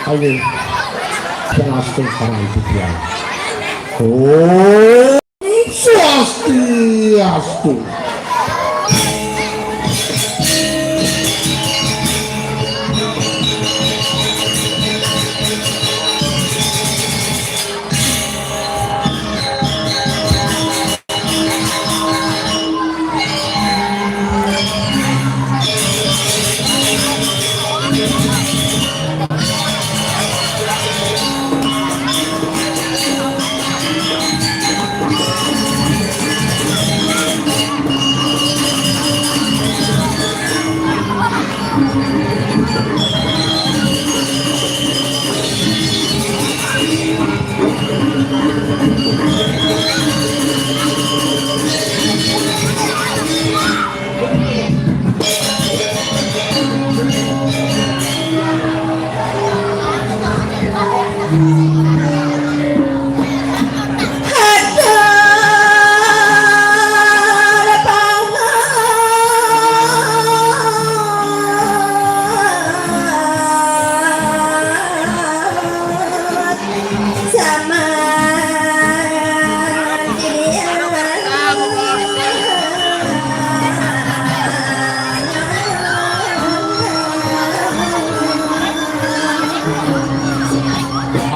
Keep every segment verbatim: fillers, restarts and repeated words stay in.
Amin. Pangastu sareng titiang. Om Swastiastu.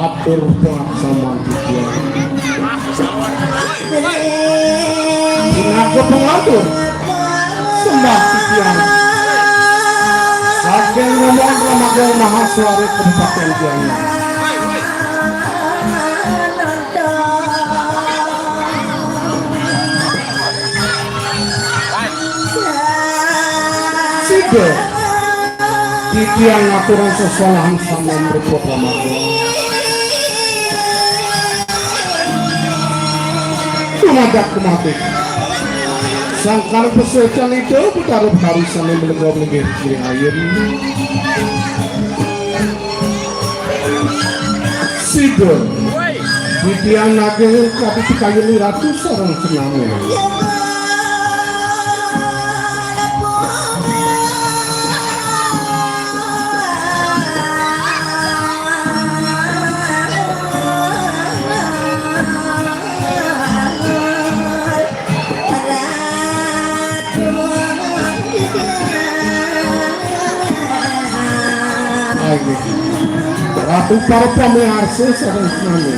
Atur pelaksanaan titiang. Sinaga pangatur sembah titiang. Saking Rombongan Ramaga Mahasuari Kabupaten Gianyar. Sida titiang ngaturang sesolahan sami mrepot Ramaga. Dumadak kemati. Sangkal pesecan itu putar-putar sami melenggah-melenggih kiri ayun. Sida titiang naging kadi pikayun ratu sareng senami. Ayo. Ratu para pamiarsa sareng sami.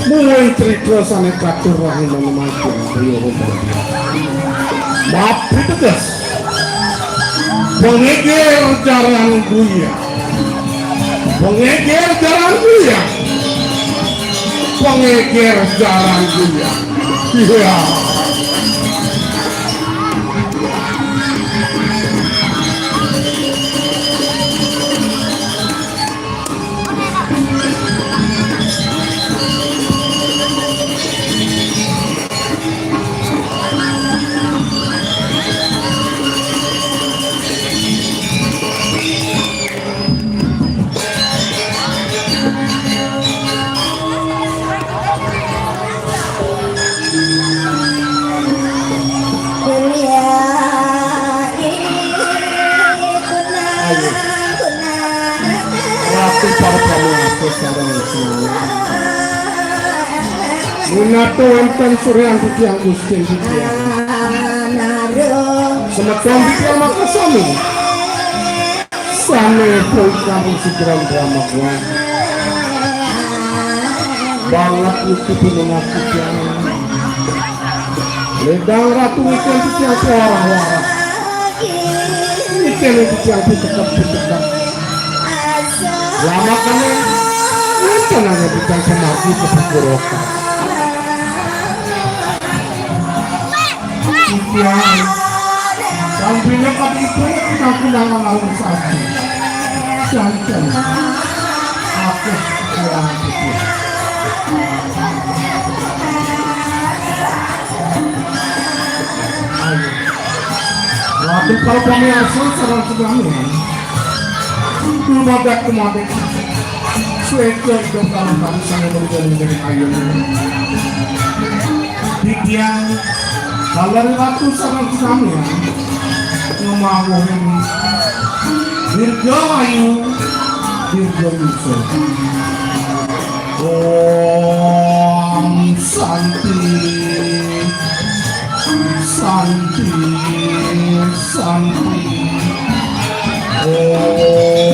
Muwi crita sane katur rahina mangkin, Mapi teges. Pengegir jaran Buya. Pengegir jaran Buya. Pengegir jaran Buya. Iya. Ayo. Ratu para pamangku sareng semuanya. Minatu wonten suryan titiang Gusti titiang. Semeton titiang makasami. Sami pungkam sugran drama kuwi. Banget iki pinungas titiang. Ledang ratu iki titiang warah-warah. Iki titiang pitekep-pitekep. Lama kene. Tenangnya titiang semargi kepengkurokan. Titiang. Sampinnya kok ibu aku nang nang sapi. Janten. Aku kurang pikir. Ayo. Waktu kalau kami asal sarang sedang ya. Lumadak kemarin. Sueca idup dalam bangsa yang menjadi ayu. Titiang, kalau ratu sarang sedang ya. Ngemamuhin. Dirga ayu. Om Santi, Santi, Santi. Om.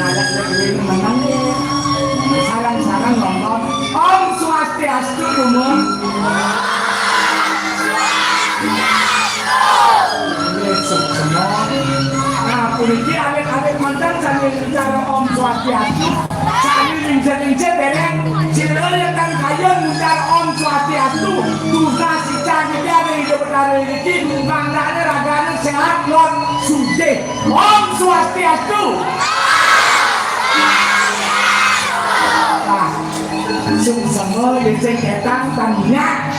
Aduh, ini menang ya. Sarang-sarang ngomong, Om Swastiastu, Dumun. Iya, semua. Nah, puniki alit-alit manten sambil bicara Om Swastiastu. Sami lingset-lingset dereng, sira kang kayun ngucap Om Swastiastu, tunas sicang iki ada hidup betara iki, mangkane ragane sehat lan sugih. Om Swastiastu. Nah, sing sama lingset ketang tanya.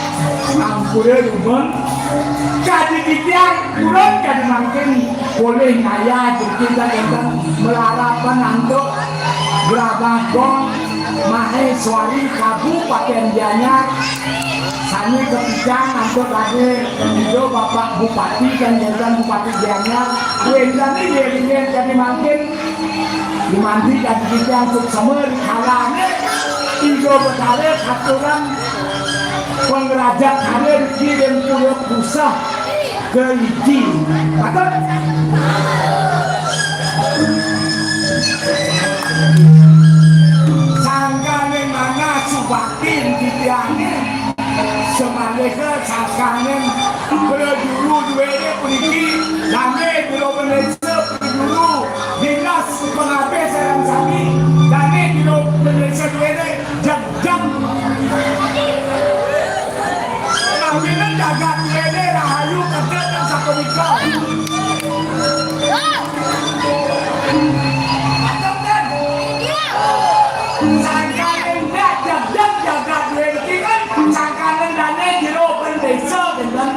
Ampura rumeng. Kadi titiang urun kadi mangkin boleh ngayah kita tentang melarapan antuk Grabagong Maheswari Kabupaten Gianyar. Sami kepicang antuk kadi Ijo Bapak Bupati dan Jalan Bupati Gianyar. Wendani Yelingan kadi mangkin. Dumanti kadi titiang suksema rikalane Ijo Betara katuran pangrajak kare riki dan pura pusah ke iki. Patut. Sangkane manah subaktin titiange. Semalih ke sangkane prajuru duwene puniki, dane Jero Bendesa, prajuru dinas pengabih sareng sami, dane Jero Bendesa duwene jegdeg. Namine jagat duwene rahayu kedeg nang sapunika. Sangkane ndak jegdeg jagat duwe niki kan sangkane dane Jero Bendesa, kinten.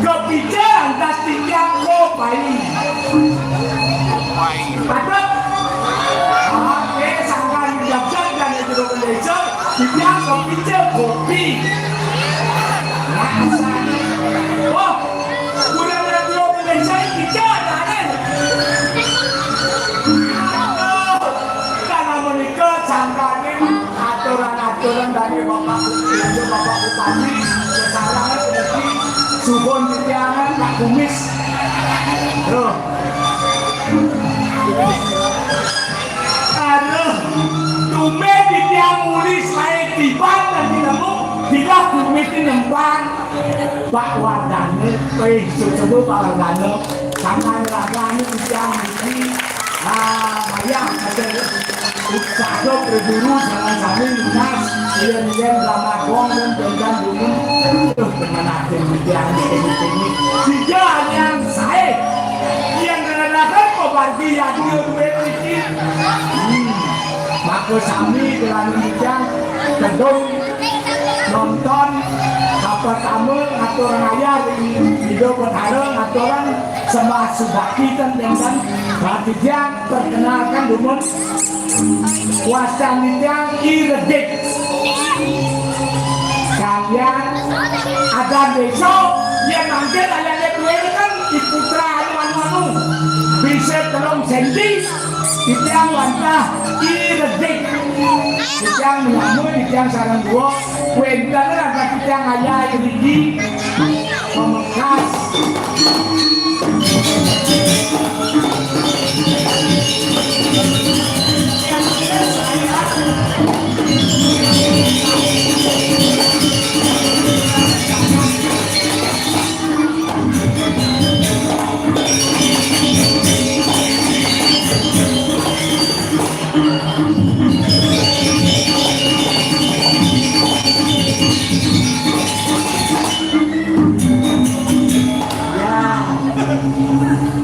Kepica lantas titiang kopai. Patut. Oke, sangkane jegdeg dane Jero Bendesa, titiang kepica kopi. Nah, asal. Oh, Budaya Jero Bendesa iki jalan. Karena menika sangkane aturan-aturan dari Bapak Gubernur, Bapak Bupati, sekarang lagi suhun titiangan Pak Kumis. Loh. Aduh, tumben titiang uli sae tiban dan tinemu, tidak Kumis nembang. Pak Wardana, eh, coba Pak Wardana, sama ragane titiang niki. Ah, mayah ada usaha prajuru sareng sami lunas, yen-yen Ramadan dan Bendang Dumun. Aduh, temen atin titiang niki. Tiga yang sae. Yang ngenalaken kobargi yadnya duwe niki. Hmm. Maka sami kelanjutnya kedung Kon, apa tamu ngatur ngayah ring Ida Betara, ngaturan sembah subakti ten, ten, ten. Nah, titiang perkenalkan dumun, wastan titiang I Redik. Kalian ada besok, yang mangkin ayahnya duwe kan I Putra anu, anu, anu. Bisa telung senti, titiang wantah I Redik. Titiang menyambut, titiang sareng dua. Wénten rangkat titiang ayah iriki, pamekas. Ya.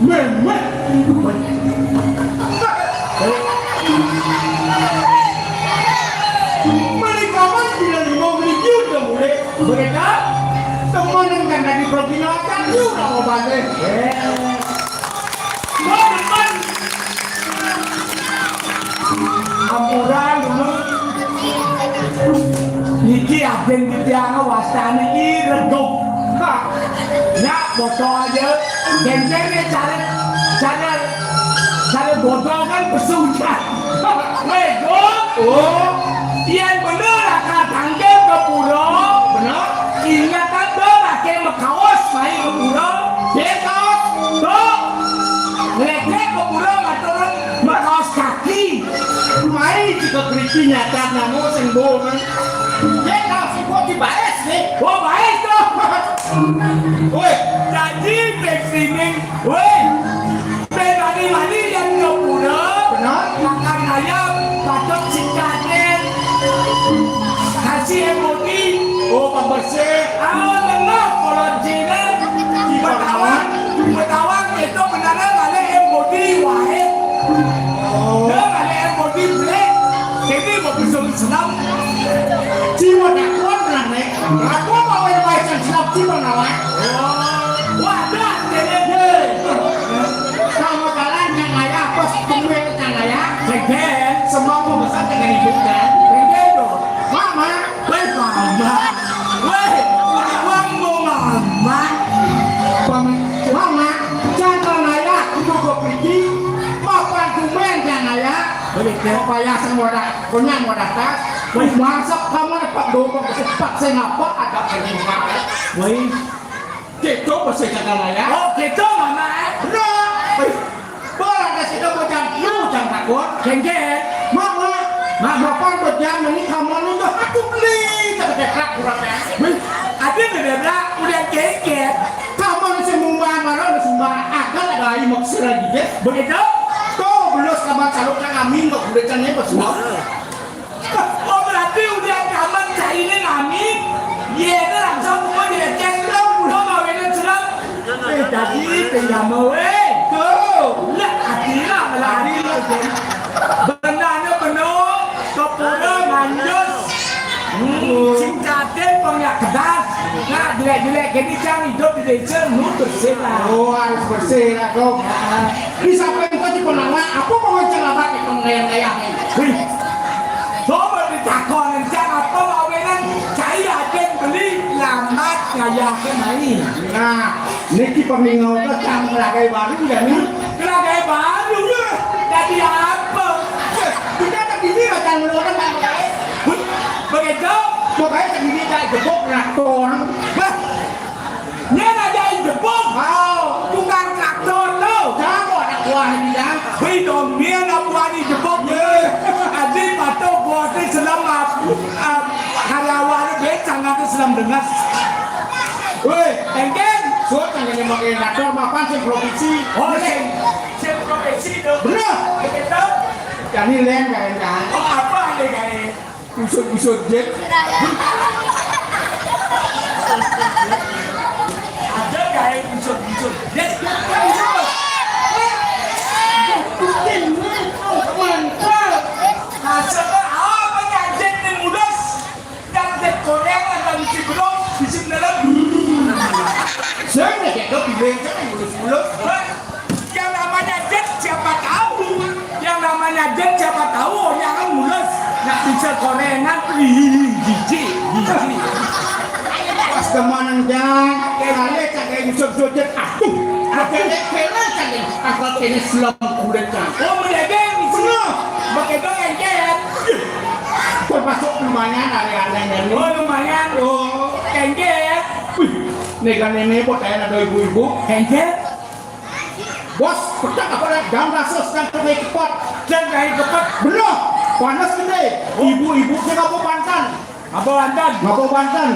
Mémé. Menika mah bila lima mriki udah mulai. Mereka teman yang kan lagi pergi nonton, yuk, udah mau balik. Eh. Gua depan. Ampura, Nunu. Niki adin titiang wastané I Reguk. Hah. Nyak, botol aja. Gentengnya cara, cara, cara botol kan pesugihan. Wéh, Guk. Oh. Yén bener akal tangkil ka pura. Bener. Ingatan to pakai makaos mai ka pura. Yén kaos. To. Nglékrék ka pura ngaturang makaos kaki. Mai jika keriki nyata namo sing bo, kan. Yén kaos sing bo dibaes nih. Oh, baes to. Wéh, jadi bek sining. Wéh. Bén mani-mani yén ka pura. Bener. Makan ayam, batuk sikatin. Kasih M O D. Oh, pembersih. Ah, lengah kolon Cina. Betawi, Betawi itu beneran ada M O D wahid. Oh. Dia ada M O D black. Jadi mau besok senam. Cuma tak kuat benar, Nek. Aku mau yang baik yang senam cuma nawar. Oh. Wadah, jadi. Sama jalan yang ayah, pas tumben yang ayah. Segen. Semua mau besar dengan hidup, kan? Segen dong. Mama. Wéh, Mama. Wéh, wong mau Mama. Pam-, Mama, jangan ayah, aku mau pergi. Papan tumben yang ayah. Begitu. Payah sing wadah, konyang wadah tas. Wéh. Masak kamar pak dompet, cepat sing apa ada pergi. Wéh. Kéto basa Cakranaya. Oh, kéto, Mama. Bener. Wih, barang ka sida bojang, lu bojang takon. Kénkén. Mama. Mama. Mapan bojang nani kamar lu tuh, aduh, beli, tapi dekat kurang ya. Wih, ada beda, udah kénkén. Kamar si mumba, mana lu sumba, akan ada air maksud lagi, deh. Begitu? Tuh, belum kamar saluk kang Amin, kok udah cannya pas. Wah. Oh, berarti udah aman cai ini nami. Yé, itu langsung gua jadi cendol, udah mawinan sulam. Eh, tadi pinjam, wéh. Tuh. Lah, hati lah, melari lu, Jen. Benarnya penuh, kepura manjus. Hmm, sing kadén, pengyak kedas. Nah, jelek-jelek, jadi jangan hidup di desa, lu bersih lah. Oh, harus bersih lah, Kong. Heeh. Bisa pengen kau di penawar, apa mau ngecek apa di pengen kayak ini? Wih. Coba ditakon, encang apa mawinan cai adén beli lambat ngayahké mai. Nah, niki pamingauné cang kelagai baru ya nih. Kelagai baru ya. Jadi apa? Kita terdiri macam lu kan, Bang. Begitu? Makanya terdiri tak jebok traktor. Bah, Nyén aja I Jebug. Oh. Tukang traktor to. Jago anak buah ini ya. Wih, dong, nyén anak buah I Jebug. Yé. Adi patuh bos ni selem ap-, ap-, karyawan ni bét sangat selem dengas. Wéh, éngkén. Surat yang ini pakai traktor mapan sing provinsi. Oh, sing, sing provinsi to. Bener. Begitu. Jadi lén kayak kan. Oh, apa ini kayak? Usut-usut jét. Ada gaé usut-usut jét. Usut. Mantap. Nah, coba apa nih jét nih mudas? Yang jét Korea ada mesti Semanang jang, kene cak kayak Yusuf Sujud. Aduh, ada dek kene cak kayak angkat kene selam kulit kan. Oh, mendagang, bener. Pakai doang kan? Termasuk lumayan aneh-aneh dari. Oh, lumayan. Oh, kengke ya. Wih, nih kan ini buat ada ibu-ibu. Kengke? Bos, petak apa dah? Jam rasa sedang kena cepat. Dan kain cepat. Bener. Panas gede. Oh. Ibu-ibu sing ngapa bantan? Ngapa bantan? Ngapa bantan?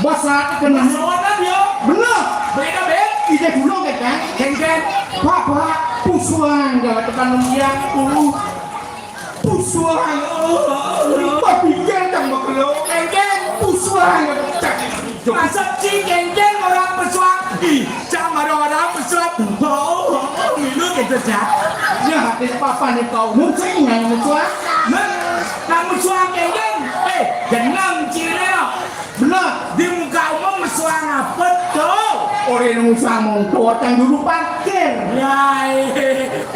Bos saat kena. Soalnya dia. Bener. Beda, Ben. Ide dulu, kan? Kengkeng. Pak, pak. Pusuan, kalau tekan dia. Uh. Pusuan. Tapi dia yang maklum. Kengkeng. Pusuan. Masa sih kengkeng orang pesuang? Ih, sama orang-orang pesuang. Oh, oh, oh, minum gitu, Cak. Ya, hati papa nih kau. Muncul nggak muncul? Nah, nah, musuh kengkeng. Eh, jeneng ciri lo. Bener. Di muka umum musuh apa tuh? Orang yang musuh mau tuh yang dulu parkir. Ya, eh.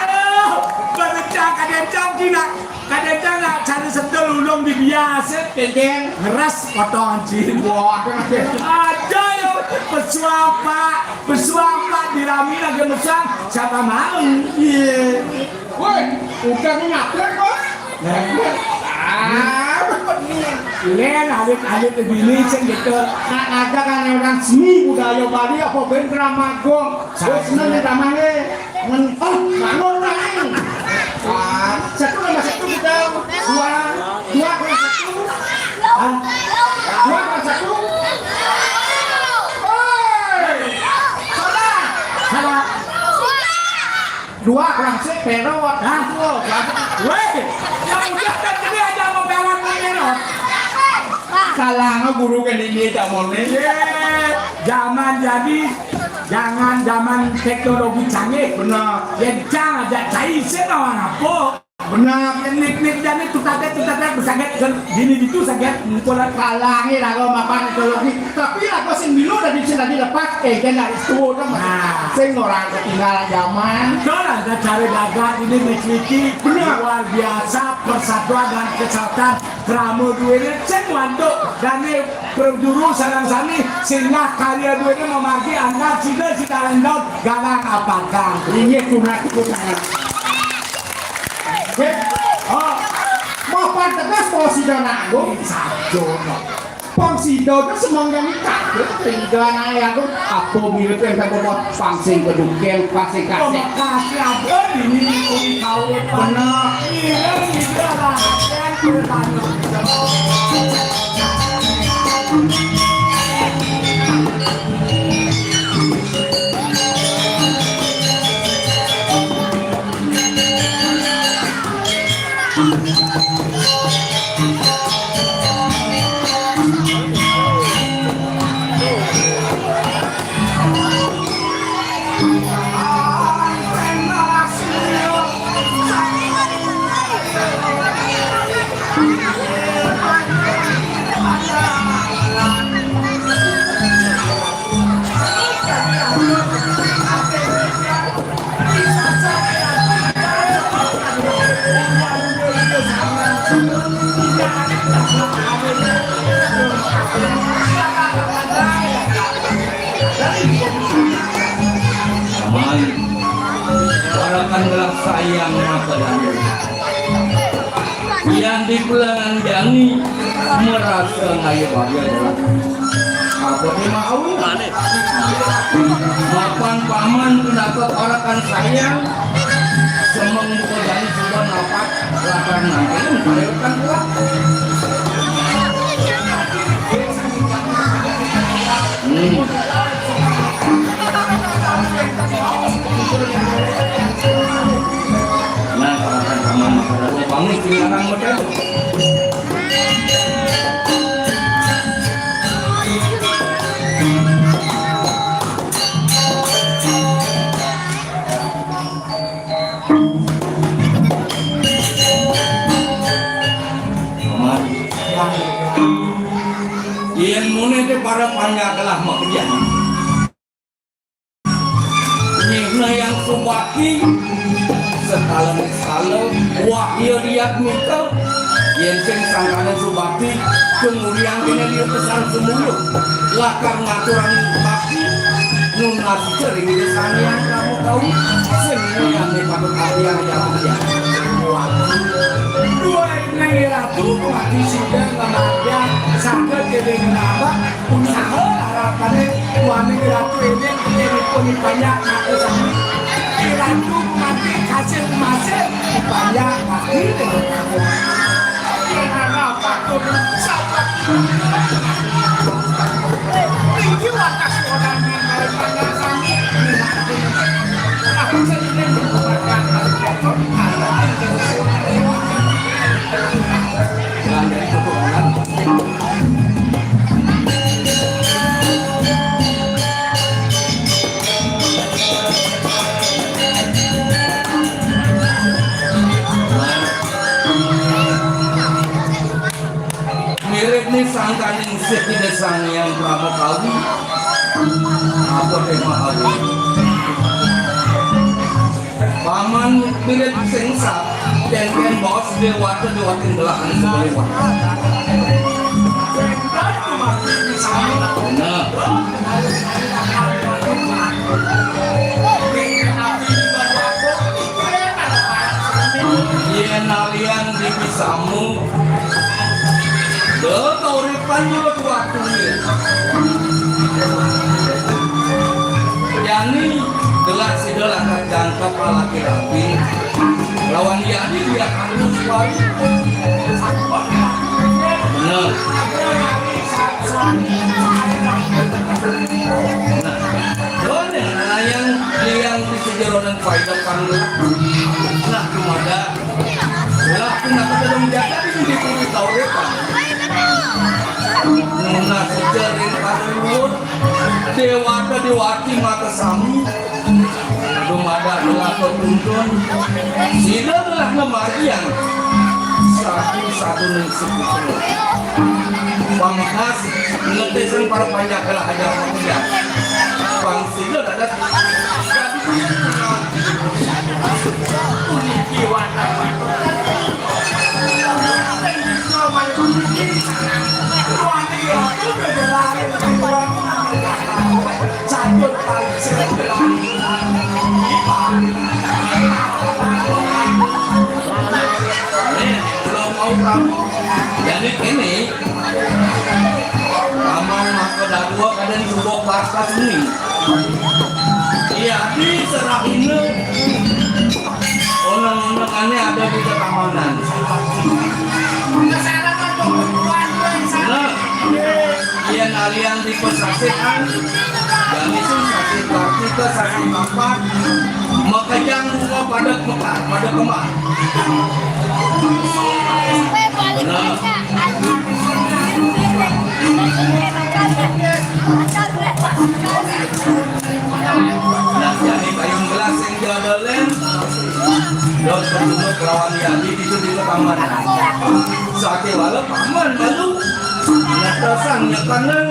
Aduh, berencang, kadang cang, Cina. Kadang-kadang nak cari sentul ulung di biasa, kengkeng ngeras potong anjing. Wah, ada ya pesuang, Pak. Pesuang, Pak, di rami lagi mesang. Siapa mau? Iya. Woi, udah ngapain, Bos? Nah, iya. Ah, Len, alit-alit begini, ceng gitu. Nah, ada kan orang seni budaya Bali apa ben drama gong. Bos, seneng nih dramanya. Men-, oh, bangun, Nang. Ah, satu tambah satu kita. Dua. Dua kurang satu. Hah? Dua kurang satu. Hei! Salah. Salah. Dua kurang satu, perot. Hah? Weh, yang udah kan tadi ada mau perot, perot. Salah, guru kan ini tak mau nih. Iya, zaman jadi Jangan zaman teknologi canggih. Benar. Ya, jangan ada cai sih, kawan apa? Benar. Ya, nik-nik dan itu tadi, itu tadi, sakit, gini gitu, sakit, mukulan. Kalangi lagu mapan teknologi. Tapi lagu sing milu dari sini tadi lepas, eh, dia nggak itu, kan? Nah. Sing orang ketinggalan zaman. Betul, ada cara gagah ini, Miss Vicky. Benar. Luar biasa persatuan dan kesatuan. Krama duene sing wantuk dane prajuru sareng sami singgah karya duene mamargi antar sida sida rendon galang apagang. Inggih, tunah iku sanget. Nggih. Oh. Mapan tegas bahwa sida nanggung. Sajono. Pang sida ke semanggani kabeh sida anake aku. Apa mirip yang tak bawa pang sing keduken, pang sing kasih. Pamekasih ada di mimpi kau. Bener. Iya, iya, lah. Aman. Warakan gelah sayang mata dani. Yang di pulangan jani merasa ngayuh bahagia jalan. Apa ni mau? Mapan paman kenapa warakan sayang? Semeng buka jani sudah napak. Latar nangkring, bayarkan pulang. Hmm. Nah, kalau kan sama makan, bangun, silakan, betul. Yen mune te para panjak telah makian. Nyihna yang subaki Sekala-sekala, wahya diatmika, yén sing sangkaning subakti, kemuriang kéné dia pesan semuluk. Lakar ngaturang bakti, nunas ring Ida Sang Hyang Rama Kawi, sing mulyane patut atiang ya. Wah. Duh, Nang Ratu, kuwati sida ngamargiang saged dening nabak, usaha harapané wani Ratu ini, ini pun banyak mata sami. Ratu mati kasih masih banyak mati. Patut sabar. Iki wakas orang yang banyak sami. Aku sering menguatkan. Mirip ni sangkaning sih Ida Sang Hyang Brahma Kawi. Apa tema hari? Paman Bilih Singsa, kén-kén baos déwata déwatin gelah anu sebagai wah. Nah. Yén alian dipisamu, lho kauripan nyulut waktu. Jani gelah sida lakar jangkep alaki rabi. Lawan yadi dia harus baik. Bener. Nah, doa nih, nah, yang, yang di sejeronan faedah panggung. Nah, cuma ada. Lah, kenapa belum jaga di sini pun tahu deh, Pak? Nah, sejerin panggung. Déwata déwati mata sami. Dumadak gelah petuntun. Sida gelah ngamargiang. Satu-satuning seputra. Pamektas ngetesan para panjak gelah aja panjak. Pang sida dadak. Nih, kalau mau kamu, jadi ini, paman maka dadua kadang subuh pas-pas ini. Iya, di serah ini. Oneng-onengane ada di tetamanan. Nah, yen alian dipesasihan, jani sing sasi Kartika, sasi Kapat, makejang bunga pada kembar, pada kembar. Nah. Nah, jani kayun gelas sing jadelen, dos kelawan yadi itu di kamar. Sakéwala paman malu. Nyetesan nyekanen.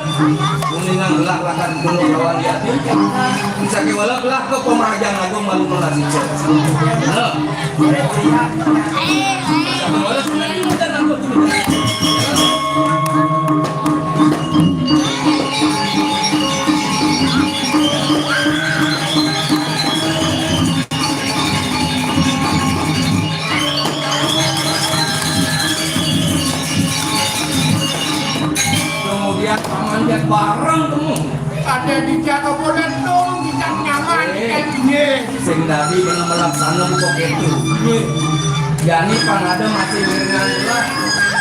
Kuningan gelah lakan gunung lawan yadi. Sakéwala gelah ke Pemerajan Agung malu melas icet. Nah. Kemudian paman dia bareng temu. Ada di jaga bodan dong, di jang nyaman, di jang ini. Sing dadi bener melaksana kok gitu. Jani pang ada masih dengan lah.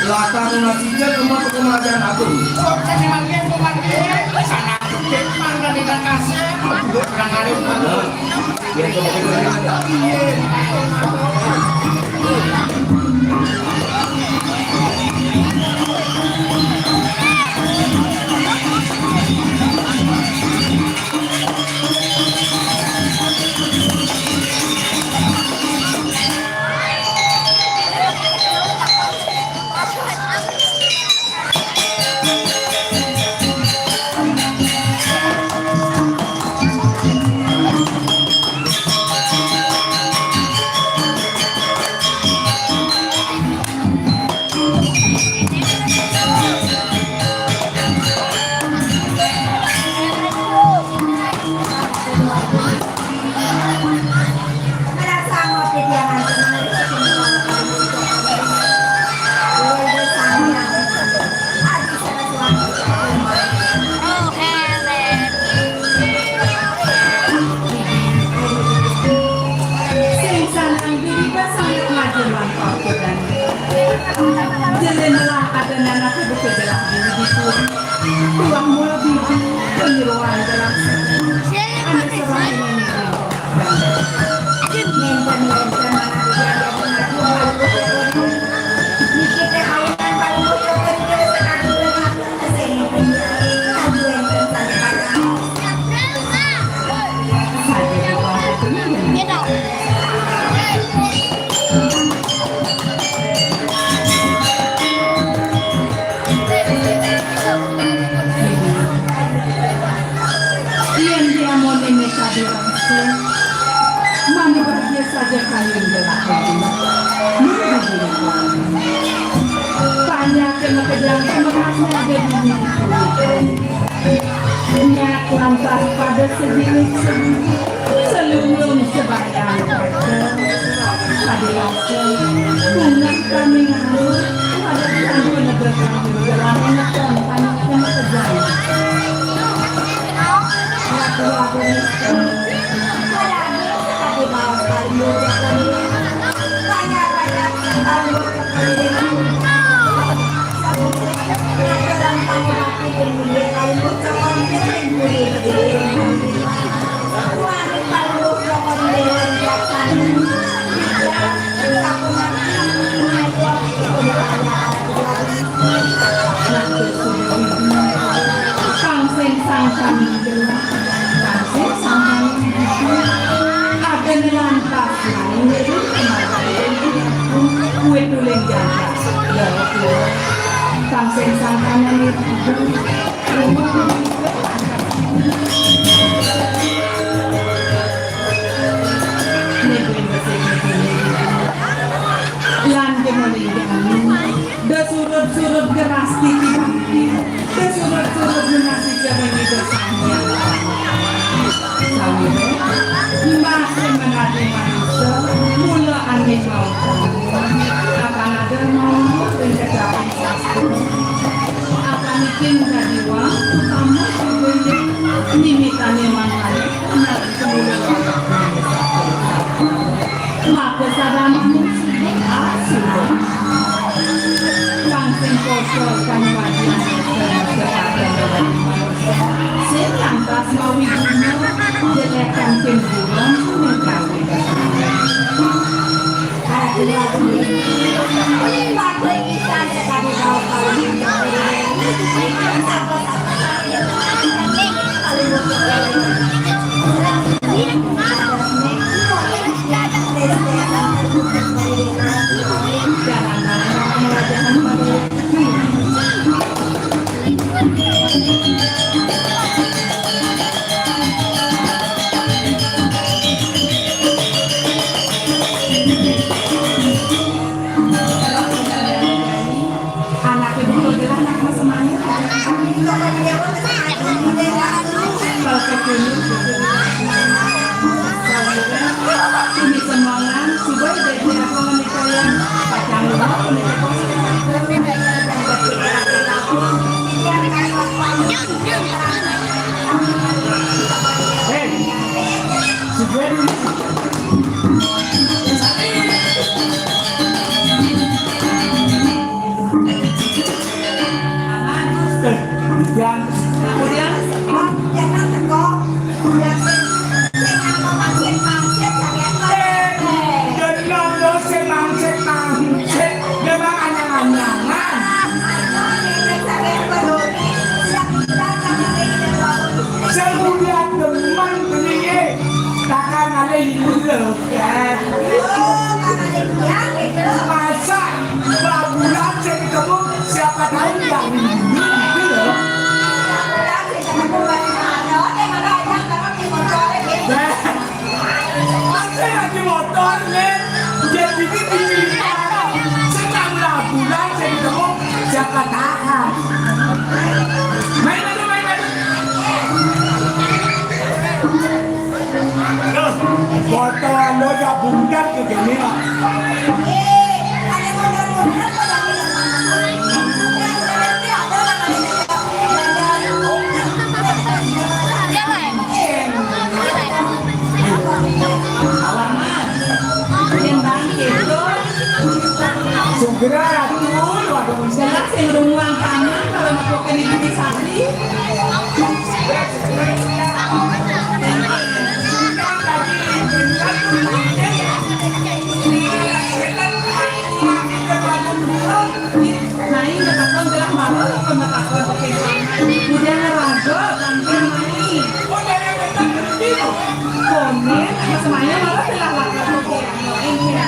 Latah nasi dia rumah pengajian aku. Kok jadi makin, kok makin. Sana, kita kasih. Kurang alim. Yén diamoné né kadéwasa, mani bahagia saja kayun gelah ibu. Minggu dulu. Tanya ke makejang ke makasnya ada di minggu. Nyak lantas pada sejenis-jenis selunglung sebayang kata. Pada rasa bunga kami nganu pada tanpa negara kami dalam ingat dan tanya ke makejang. Ratu-ratu miskin. Pada adik sekali bawa sekali muda kami. Tanya-tanya sekali muda kami. Kang sing sangkan, kang sing sangkan. Ada lantas main, kue tulen jaga. Ya, kang sing sangkan. Lan kemudian, da surut-surut geras titi bakti, da surut-surut menasi jalan itu sanya. Sawire, mbah sing menati manusa, mula angin mau. Akan ada mau ring kecapi. Akan ikin dadi wang, utama juga nimitane mangkane, nak semula. Maka sadana musibah asuh. Kang sing kotor, kang wadian, sing lantas mawi guna, jelek kang timbulan, sing kawin. Anake betul jelas anak mas semaya. Kalau kecil, ini semangat, sudah jadi apa menikah yang kacang luar, menikah. Hei, sudah. Yang kemudian, eh, kenal lo sing mangsit-mangsit, memang anyang-anyangan. Sing kuliah demen beli, takkan ada ibu lo. Masa babulan sing ketemu, siapa tahu dia rindu gitu loh. Masa lagi motor nih, dia gini dicerita. Senang babulan sing ketemu, siapa tahu. Main aja, main aja. Foto anu ya bungkar ke gini. Segera tuh, waduh. Jelas yang udah muang tangan kalau mau pakai di sari. Nah, ini takon gelah malu, apa takon pakai tangan? Udah raga, tangkil main. Komen, apa semuanya malah telah lakukan. Ini ya.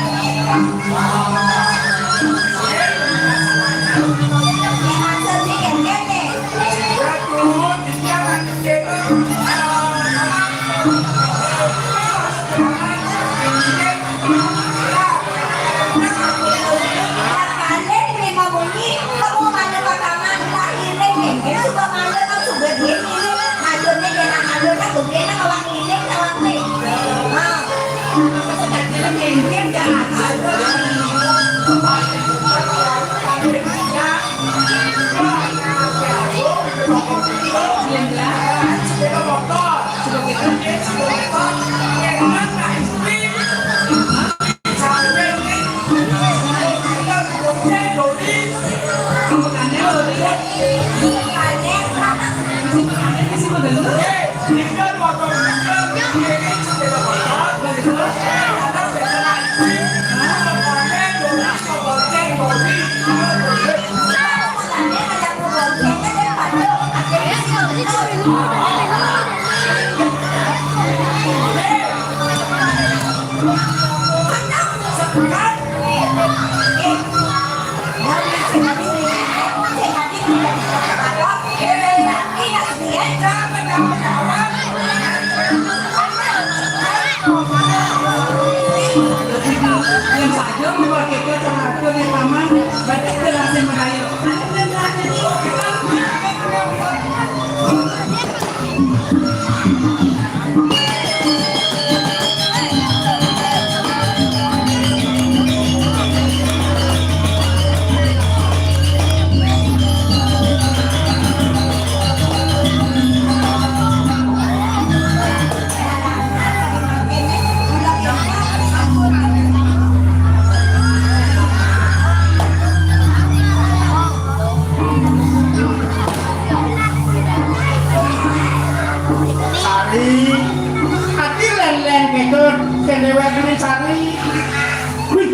Sari, ati lén-lén kéto, sing déwék kuwi Sari. Wih.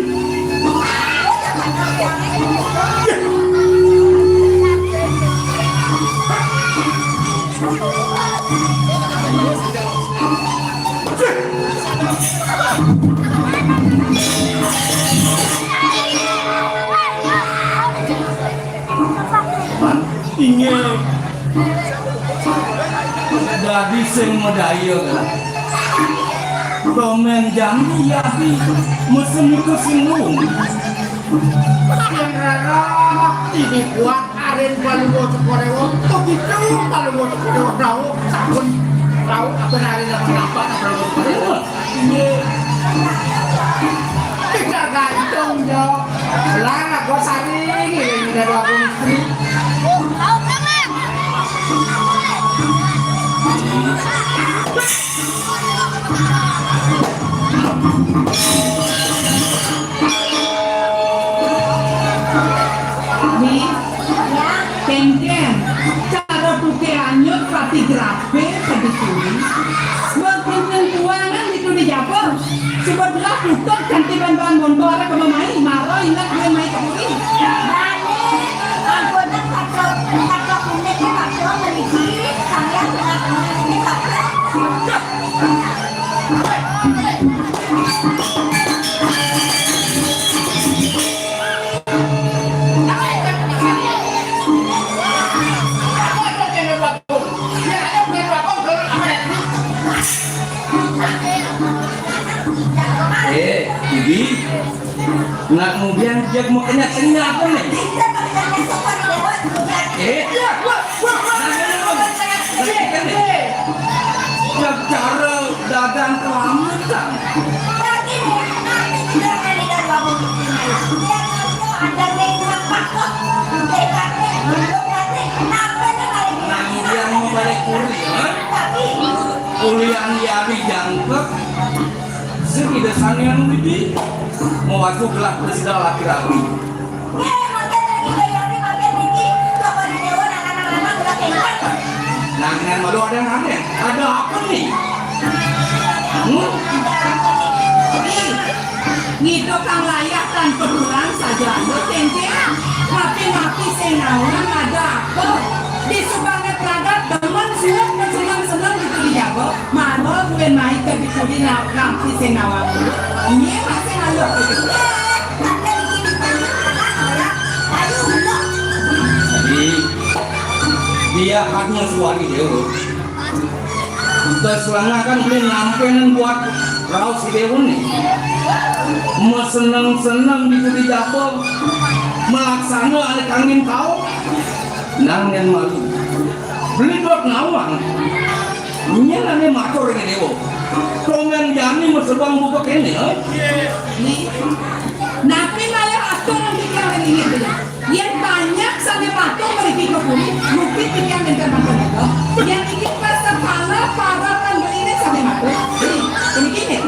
Inggih. Dadi sing madaya. Tomén jami yadi mesen iku sing nuwun. Yang rara ini kuat arin Palungguh Sukadewa. Begitu Palungguh Sukadewa rauh, sampun rauh, apa arin apa-apa, Palungguh Sukadewa. Inggih. Tidak gantung, Jo. Lah, aku sari, ngiring dari aku istri. Nih, kéngkén, cara tuké anyut pati grabé, pati kuwi. Wong pinten buangan itu di Japur. Coba belah tutup ganti ban-ban montor ke mai, maro ingat gue mai ke buri. Balik, angkota kacau, kacau kumitnya kacau, meniki, kalian kena kumitnya kacau. Eh, Bibi, nak ngubian jak mau kenyat-kenyat apa nih? Eh, ya, wah, wah, wah. Nah, ini, Bang. Nah, ini, Bang. Cara dagang kelamatan. Nah, yang mau balik kuri, ha? Kuliah yari jangkep. Sing ida sangean Bibi. Mau aku gelah presida laki rabi. Nah, dengan malu ada yang aneh. Ada apa nih? Hmm? Ngitu kang layah tanpa kurang saja anu cengkeh. Mapi-mapi sing nawang ada apa? Di subanget ragat demen suwet seneng-seneng gitu di Jawa. Mano buin mai ke bikuri na-, nampi sing nawang. Ini masih ngalur gitu. Jadi, dia hanya suami dia. Terus selanga kan beli nampenan buat raos si Dewa nih. Mau seneng-seneng di budi Japo. Melaksana ada kangin kau. Nang yang malu. Beli buat nawang. Ane matur ring déwa. Tumben jani masebeng buka kéné, ha? Napi malih atur ring titiang ring inggih? Yén banyak sané matur mriki ka puri, mungkin titiang nénten matur nika. Yén inggih pas kala para pembeliné sané matur. Puniki nggih.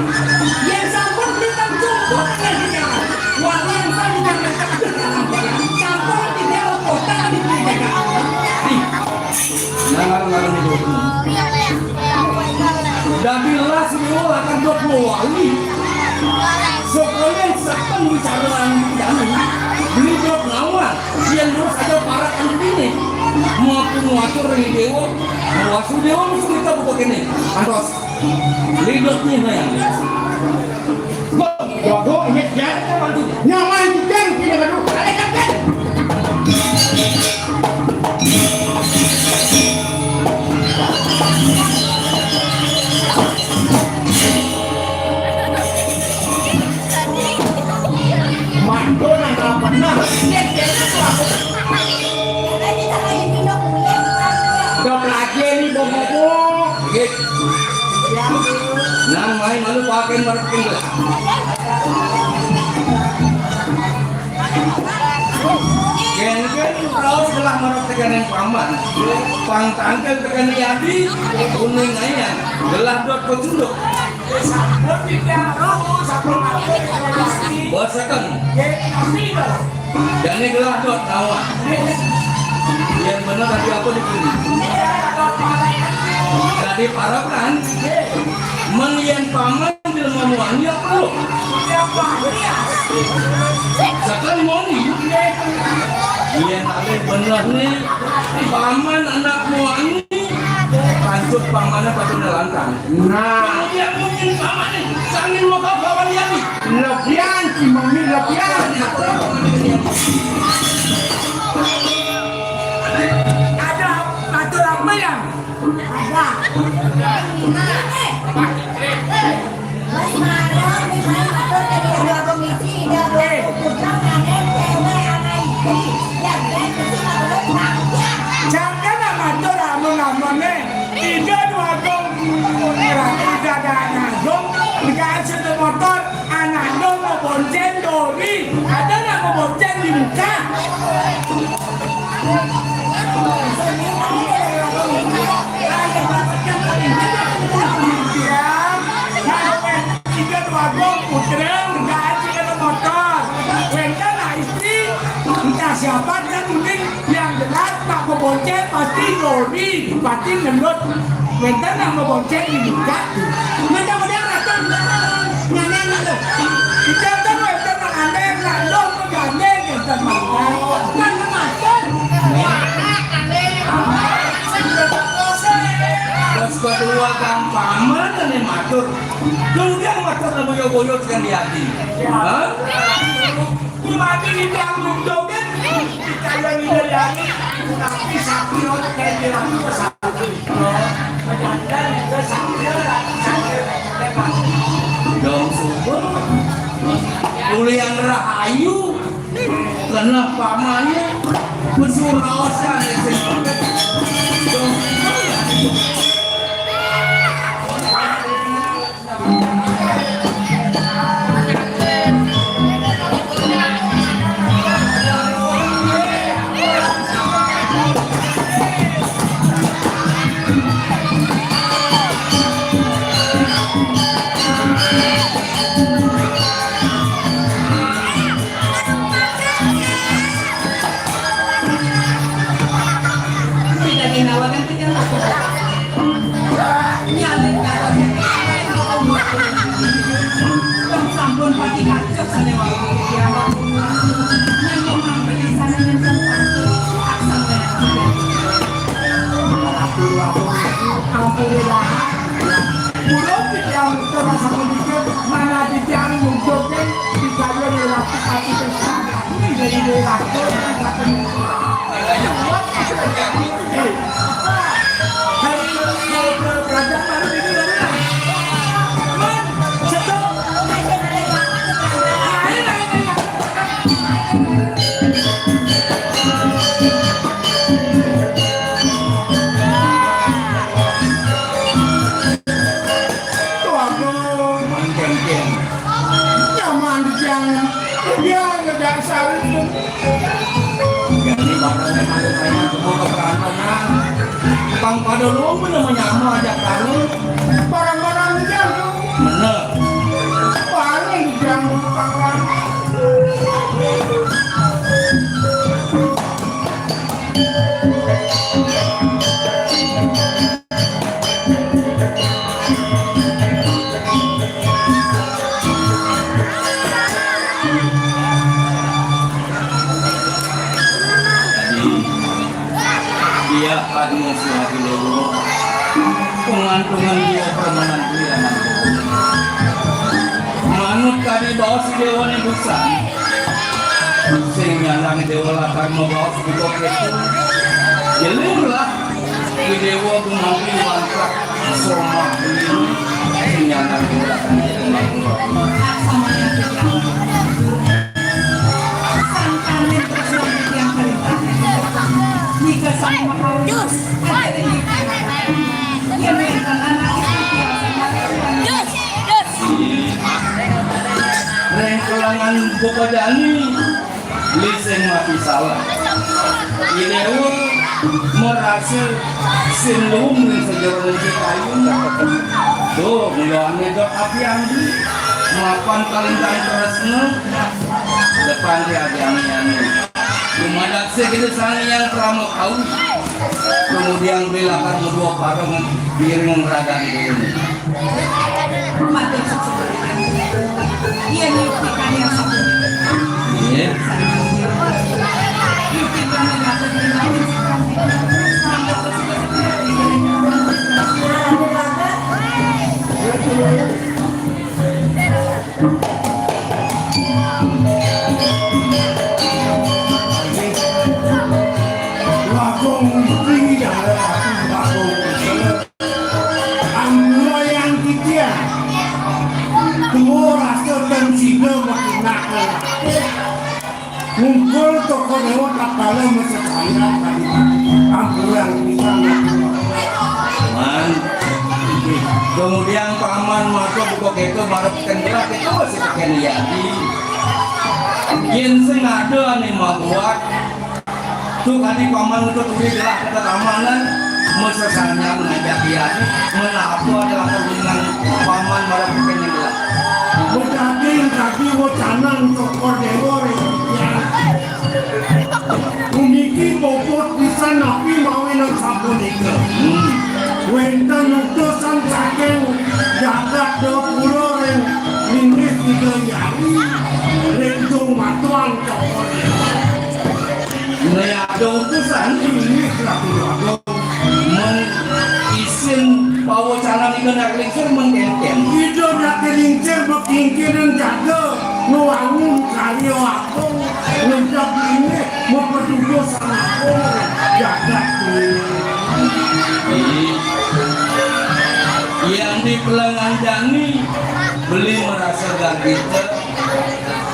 Yén sampun beli teng jumbuh nggih titiang. Wali yang sampun titiang. Sampun titiang kota di. Nah, nah, nah, nah. Dadi las déwa lakar dot mawali. Sakalian saken wicaraan jani. Beli dot nawang, yén terus ada parak anu dini. Maku matur ring déwa, mawasu déwa mesti kita buka kéné. Antos, beli dot nih, nah, ya. Waduh, ini dia. Nyaman juga, ini, aduh. Mantul nang kapan nah? Udah pelagi nih, bobo. Nggih. Nang mai malu pakai merek tinggal. Kénkén raos gelah marep tekéning paman. Pang tangkil tekéning adi, kuning ayan. Gelah dot pecunduk. Sampun tidak tahu, sampun mati. Bosaken. Jani gelah dot nawang. Yén bener tadi apa di sini? Tadi parekan. Men yén paman Jelema muani apa lu? Sekali muani. Yén alih bener né, paman anak muani. Lanjut pamané patut nalantang. Nah. Yang mungkin paman né, sangin mau kau kawan yani. Lebihan si mami, lebihan. Ada atur apa ya? Ada. Nah, eh. Wis marang, wis marang matur ring Ida Agung Isi, Ida Agung Putra, nanging dhéwék ana istri, yén dhéwék mesti matur sampeyan. Jangkana matur amun-amuné, Ida Agung Putra, Ida Agung, dikasih motor, anak dong mau bonceng dori, ada nggak mau bonceng di muka? Entah siapa kan mungkin yang jelas Pak Bebonceng pasti dori, pasti ngendut. Wénten nang bebonceng di muka. Mudah-mudahan rasa nyanyi nang. Kita kan wénten nang aneh, nang lo, nang aneh, nang mangga. Nang matur. Bos kedua kang paman ané matur. Kemudian matur nang boyo-boyo sekali hati. Hah? Mati di dalam joget, kita yang ini dari tapi sakti orang kayak bilang itu sakti. Dong subur. Ulian rahayu. Kena pamanya. Besur raosan. Dong subur. Sampun pati kacau sané wau. Nanging mangkene sané nenten pati. Alhamdulillah. Kula titiang terasa mendikir, mana titiang mungkin dikaya lelaki pati besar. Jadi lelaki. Ang pada luhung bener menyama ajak kamu. Barang-barang hujan. Bener. Paling hujan kawan. Jadi, iya, Pak Musuh Hati Loro. Pengantungan dia permanan dia. Manut kadi baos si Dewa ni busan. Sing nyandang Dewa lakar mabaos buka ketu. Jelimlah. Idewa gumanti wantah somah beliné, sing nyandang tindakan. Laksamana putra. Sangkaning tresna titiang kalintang. Nika sang makawin. Jus. Yen wénten anak istri titiang. Jus. Jus. Ring kelengan Bapa Jani. Lising mati salah. Idewa merasa sin luung ning sajeroning citayun. Tuh, mulané dot api andi. Mapan kalintang tresna. Depan di ajang yani. Dumadak sih kita sang yang krama kau. Kemudian beli lakar dua parang piring raga ini. Matur suksma. Iya, nih, ikan yang satu. Iya. Bagong tinggi dah, bagong. Ambulayang titiang. Tuwa rasa dan sida makinaka. Ngumpul toko dewa tak kala masesayan tadi. Ambulayang pisan. Man. Kemudian paman maka buka kita baru kendelak itu masih pakai niati. Yen sing ada ane mabuat. Tuh kadi paman nuntut uri gelah kita kamanan, masesanyan ngajak iya, menapa ada latar dengan paman marang bukan yang gelah. Bedaging kadi wacanan tokor dewa ring titiang. Puniki bobot pisan napi mawinan sapunika. Hmm. Wénten utusan saking jagat Dapura ring linggih Ida Hyang ring tumatuan tokor dewa. Nah, ada utusan. Inggih, Ratu Agung. Men isin pawacanan Ida Nak Lingsir men kénkén. Ida Nak Lingsir makingkiran jaga ngwangun karya agung ngedap ini mapatuduh sang agung jagat. Ini yang di Pelengan Jani beli merasa gagita.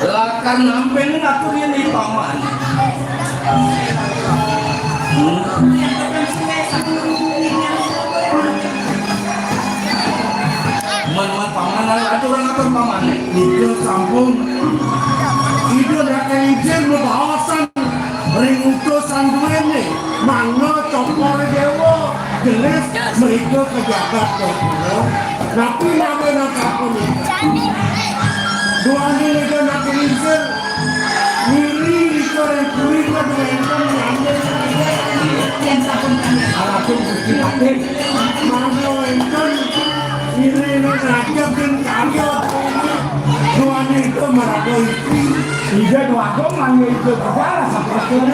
Lakar nampénin atur yén di paman. Hmm. Man, man paman, lan atur, lan atur paman. Nika sampun. Ida Nak Lingsir mabaosan ring utusan duéné, mangda Cokor Déwa gelis mrika ka jagat Cokor. Napi mawinan sapunika? Duaning Ida Nak Lingsir, ngiri rika ring puri kaduénten nyambung. Yén sampun kami. Alajeng Gusti Patih. Mangda wénten ngiring raja dan karya. Duaning Ida maraga istri. Ida Déwa Agung mangda Ida Bendahara sampun.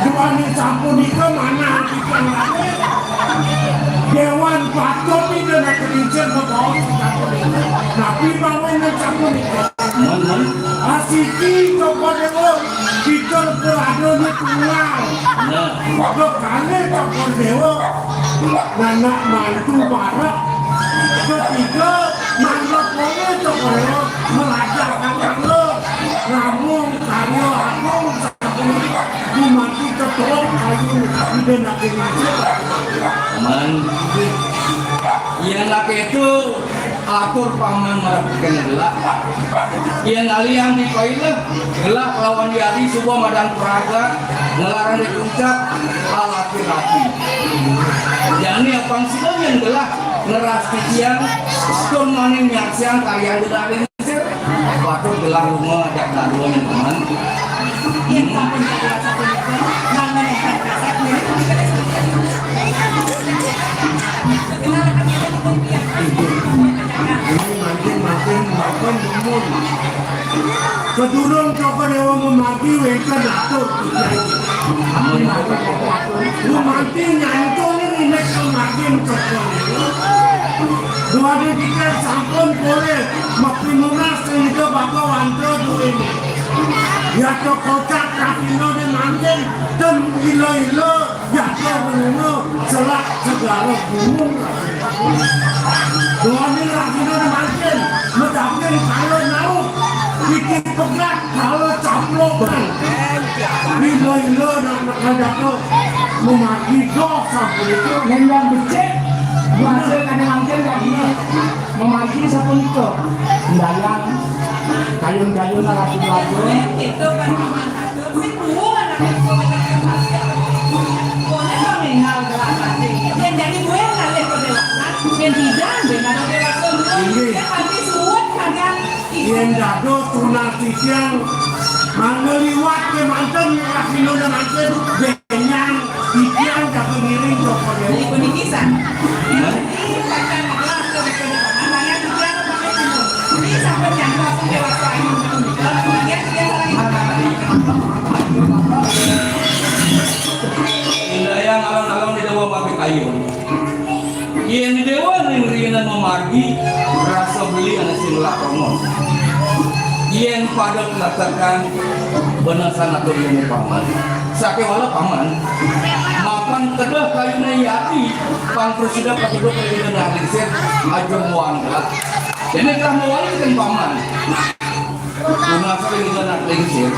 Duaning sapunika manah titiang raga. Déwan patut Ida Nak Lingsir mabaos sapunika. Napi mawinan sapunika? Mon, mon. Asiki Cokor Déwa, kita berada di tunggal. Nah. Kekalih Cokor Déwa, nanak mantu barep. Ketiga, manut olih Cokor Déwa, melajarkan angga, namung karya agung. Dumadi keturunan ayu Ida Nak Lingsir. Man. Yén nak itu atur paman marep kena gelah. Yén alian di paila gelah lawan yadi suba madan praga ngelarang di puncak alaki-laki. Ngeras titiang, tur maning nyaksiang karyan Gedé Lingsir. Patut gelar lunga ajak dadua nyen temen. Yén sampun kadi rasa punika, mangda nénten kasép ngiring. Ini mancing-mancing makan timun. Sadurung Cokor Déwa mamargi wénten atur. Gumanti nyantun indik pamargin Cokor Déwa. Duaning titiang sampun polih mapinunas ring Ida Bapa Wanta duéné. Yata kocap kasina di mangkin, ten ila-ila. Jaga menuna selak segara gunung. Duaning rahina mangkin, medapin kala nauk. Iki pegat kala caplokan. Ila-ila nak nekadaka memati doh sampun itu. Nendang becik, kuasa kada mangkin kaki. Memati sapunika. Ndayang kayun-kayun ratu-ratu. Itu kan Paman Atur, sing duwung anake. Koné paminggal gelah mati. Yén jani buin ngalih kadéwasan, yén tidak, buin ada déwasa dulu. Inggih. Yén mati suwun kadang. Yén dados tunas titiang, mangga liwat kémanten, rahina mangkin, bénjang. Titiang jaga ngiring Cokor Déwa. Puniki san. Niki sampun nyangga déwasa ayu punika. Kemudian titiang sareng. Indayang alon-alon di déwa mabé kayun. Yén di déwa ring riinan mamargi, rasa beli ané sing ngelah krama. Yén pada nglatarkan benesan atur yén paman. Sakéwala paman, mapan kedah kayuné yati, pang prasida patuduk ring Ida Lingsir, aja muang gelah. Déné gelah muang ring paman. Tunas ring Ida Lingsir.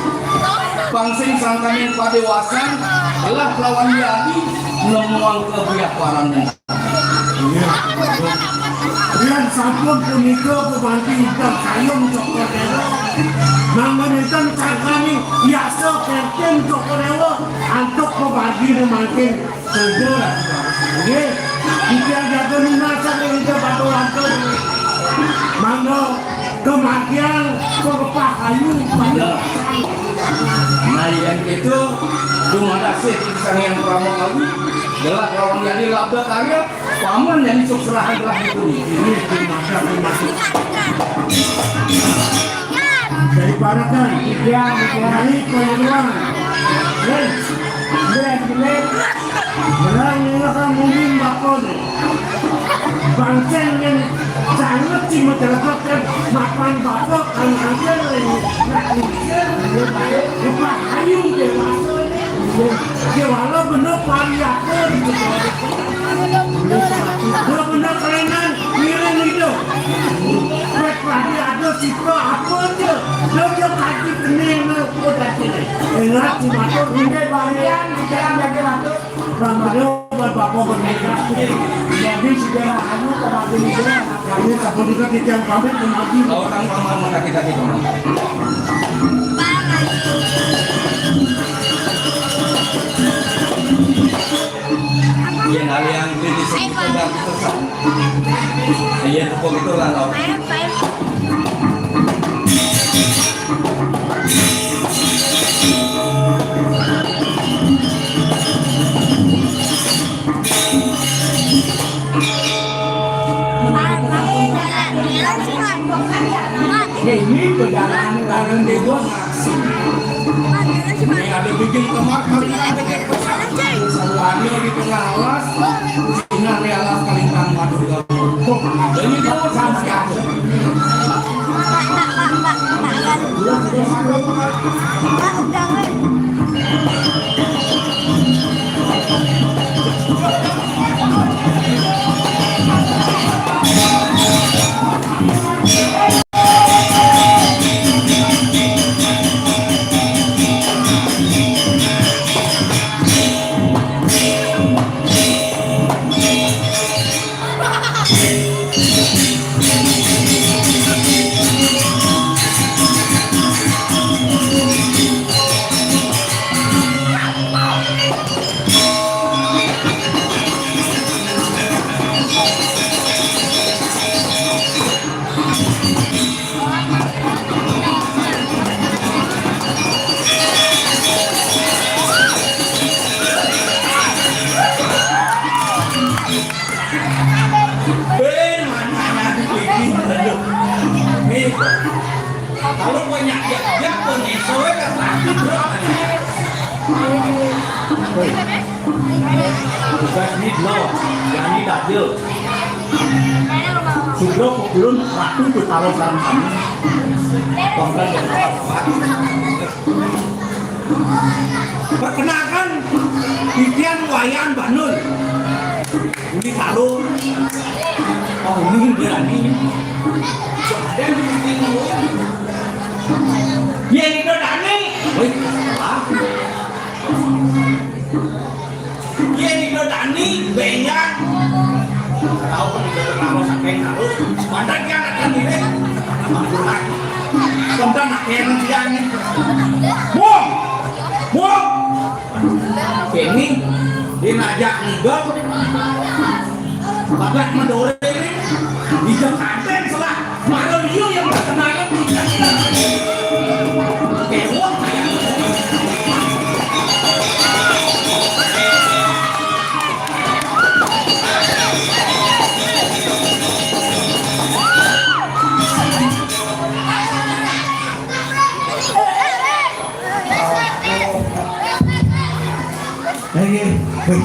Pang sing sangkaning padéwasan, gelah lawan yati, nemuang kabiaparan. Inggih. Yén sampun punika gumanti ingkang kayun Cokor Déwa. Mangda nénten cangkaning yasa kertin Cokor Déwa antuk pamarginé mangkin kerja. Nggih. Titiang jaga nunas ring Ida Bapa Wanta. Mangda kamargiang pepah ayu. Nah, yén kéto, dumadak sih Sang Hyang Parama Kawi, gelah lawan yati labda karya, paman jani sukserahan gelah ditu. Ini dimasak, dimasak. Dari Parakan, iya, iya. Dari Payuruan. Hei, hei, hei. Berang ninggalkan mungkin bakon. Bangsen yang sangat sih masyarakat kan makan bakok kan angker ini. Nah, ini kan dia pakai. Lupa ayu dia masuk. Dia walau bener variator gitu. Bener-bener kerenan, ngiring gitu. Pet lagi ada sipra apa aja. Lo dia kaki pening lo, kok tadi. Enak sih masuk. Ini varian di jalan lagi masuk. Ramadan buat Bapak bernikah. Jadi sudah anu, kemarin juga. Kami takut juga kita pamit, kemarin. Kau tang paman, maka kita kita. Iya, nari yang kritis itu kan susah. Iya, tepung itu lah, loh. Ini perjalanan bareng dewa. Ini ada bikin kamar kali ada. Ada di tengah alas. Ini ada alas kalintang madu. Ini dewa sama siapa? Kalau punya dia, dia punya soe kan lagi, bro. Woi. Tugas ni dua. Yang ni tak ada. Sudro belum waktu tu taruh dalam sana. Tuan dan Perkenalkan, titiang Wayan Banul. Uli Talo. Oh, uli dia lagi. Ye Nido Dani. Woi, salah. Ye Nido Dani, Benyan. Tahu kan Nido Dani saking harus. Mantan dia anak ini. Kontan nak yang dia ni. Buang. Buang. Kini, dia ngajak Nido. Bagat Madore ni. Nido Kanten salah. Malah dia yang berkenalan. Kewah. Lagi, wih.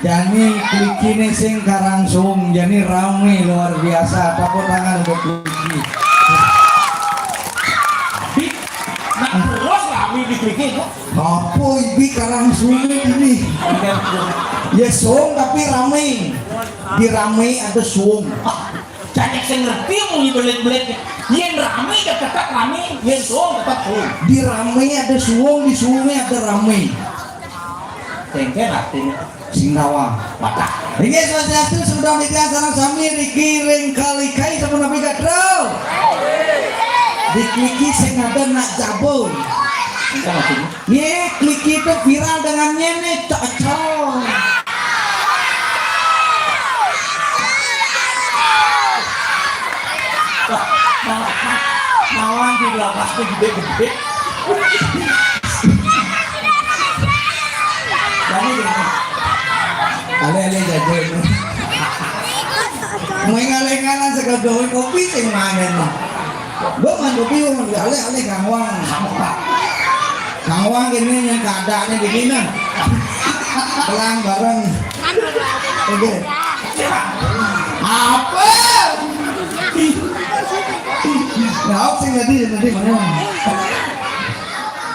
Jani Kliki ni sing karangsung, jani rame luar biasa. Tepuk tangan untuk Kliki. Di, nak terus rame di Kliki kok. Apa ini karangsung ini? Ya sung tapi rame. Di rame ada sung. Banyak sing ngerti muni belit-belit. Yen rame ya tetap rame, yen suwung tetap suwung. Di rame ada suwung, di suwunge ada rame. Tengke artine sing nawang. Patah. Inggih swastiastu, semoga menika sareng sami riki ring kalikai sampun napi gatrau. Dikliki sing ada nak jabul. Kita masih Ye, Kliki itu viral dengan nyene, cocok. Mawang di belakang gede-gede. Jadi gini. Ale-ale jago ini. Mengalengalan segadoin kopi sing mangen. Gua mantu piung, alih-alih Kang Wang. Kang Wang gini yang keadaannya begini. Pelang bareng. Oke. Apa? Nah, sing tadi, tadi mana?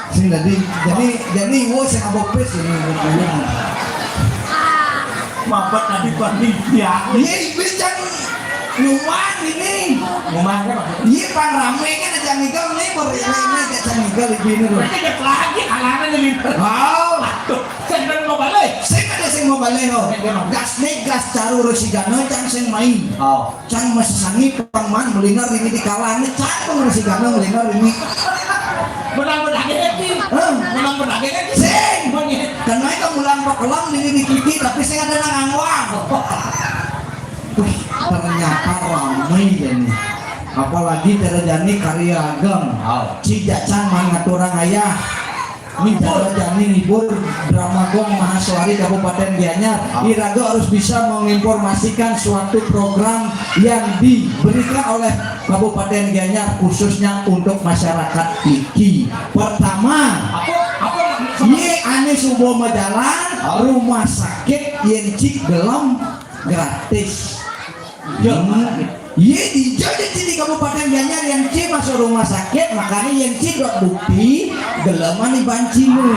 Sing tadi, jadi, jadi wo sing abopis ini, abopis. Mabat tadi panitia. Iya, ibu cang nyuman ini. Nyuman apa? Iya, pan rame kan aja ngigal nih, baru ini aja cang ngigal ibu ini loh. Berarti ada lagi anak-anak ini. Oh. Aduh, sing ada mau balik. Sing ada sing mau balik loh. Gas nih, gas caru resi gana cang sing main. Oh. Cang masih sangi pang man melina rini di kalange cang pang masih gana melina rini. Menang menang ini. Hah? Menang menang ini. Sing. Menang. Karena itu mulang pekelang rini di kiki tapi sing ada nang angwang. Wih, ternyata ramai ya nih. Apalagi cara jani karya ageng. Oh. Cijak cang mangaturang ayah. Minta jani ngibur Drama Gong Mahaswari Kabupaten Gianyar. Iraga harus bisa menginformasikan suatu program yang diberikan oleh Kabupaten Gianyar khususnya untuk masyarakat Iki. Pertama, apa, apa, ye ane subo majalan, rumah sakit yen cik gelem gratis. Iya, iya, di Kabupaten Gianyar yang ci masuk rumah sakit, makanya yang ci dok bukti geleman di bancimu.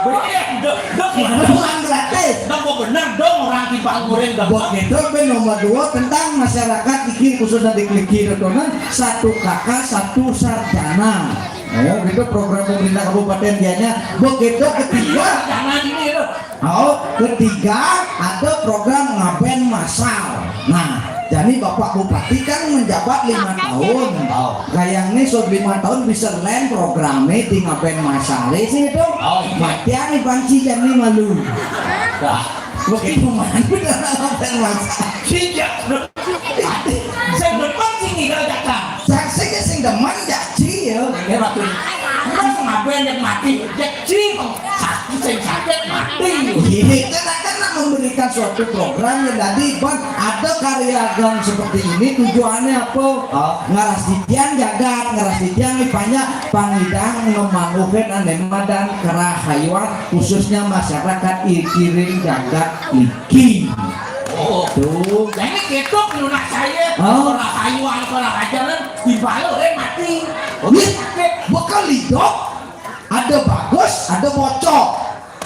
Bener, dok, dok, bener. Bukan gratis. Dok, mau bener dong orang di Pangurin dok. Buat gitu, ben nomor dua tentang masyarakat iki khususnya di Kliki Retonan, satu kakak satu sarjana. Oh, gitu program pemerintah Kabupaten Gianyar. Begitu ketiga. Jangan ini loh. Oh, ketiga ada program ngaben masal. Nah, jadi Bapak Bupati kan menjabat lima tahun. Oh. Kayaknya so lima tahun bisa lain programnya di ngaben masal sih itu. Oh, iya. Mati ani banci jadi malu. Dah. Mungkin pemain ngaben masal. Sejak sing depan sing ngigal datang. Saksi ke sing demen ya ci ya. Dia waktu ini. Mas ngaben yang mati, ya ci. Sakit sing sakit mati. Iya, itu kan memberi kan suatu program yang tadi, Bang, ada karya gang seperti ini, tujuannya apa? Oh. Ngarastitian jagat, ngarastitian ipanya pangidang ngemangguhin anéma dan kerahayuan, khususnya masyarakat Ikiring jagat iki. Oh. Tuh. Jadi gitu, penunas saya. Oh. Kerahayuan, kerahayuan, dibalurin mati. Nih, bekel hidup. Ada bagus, ada bocok,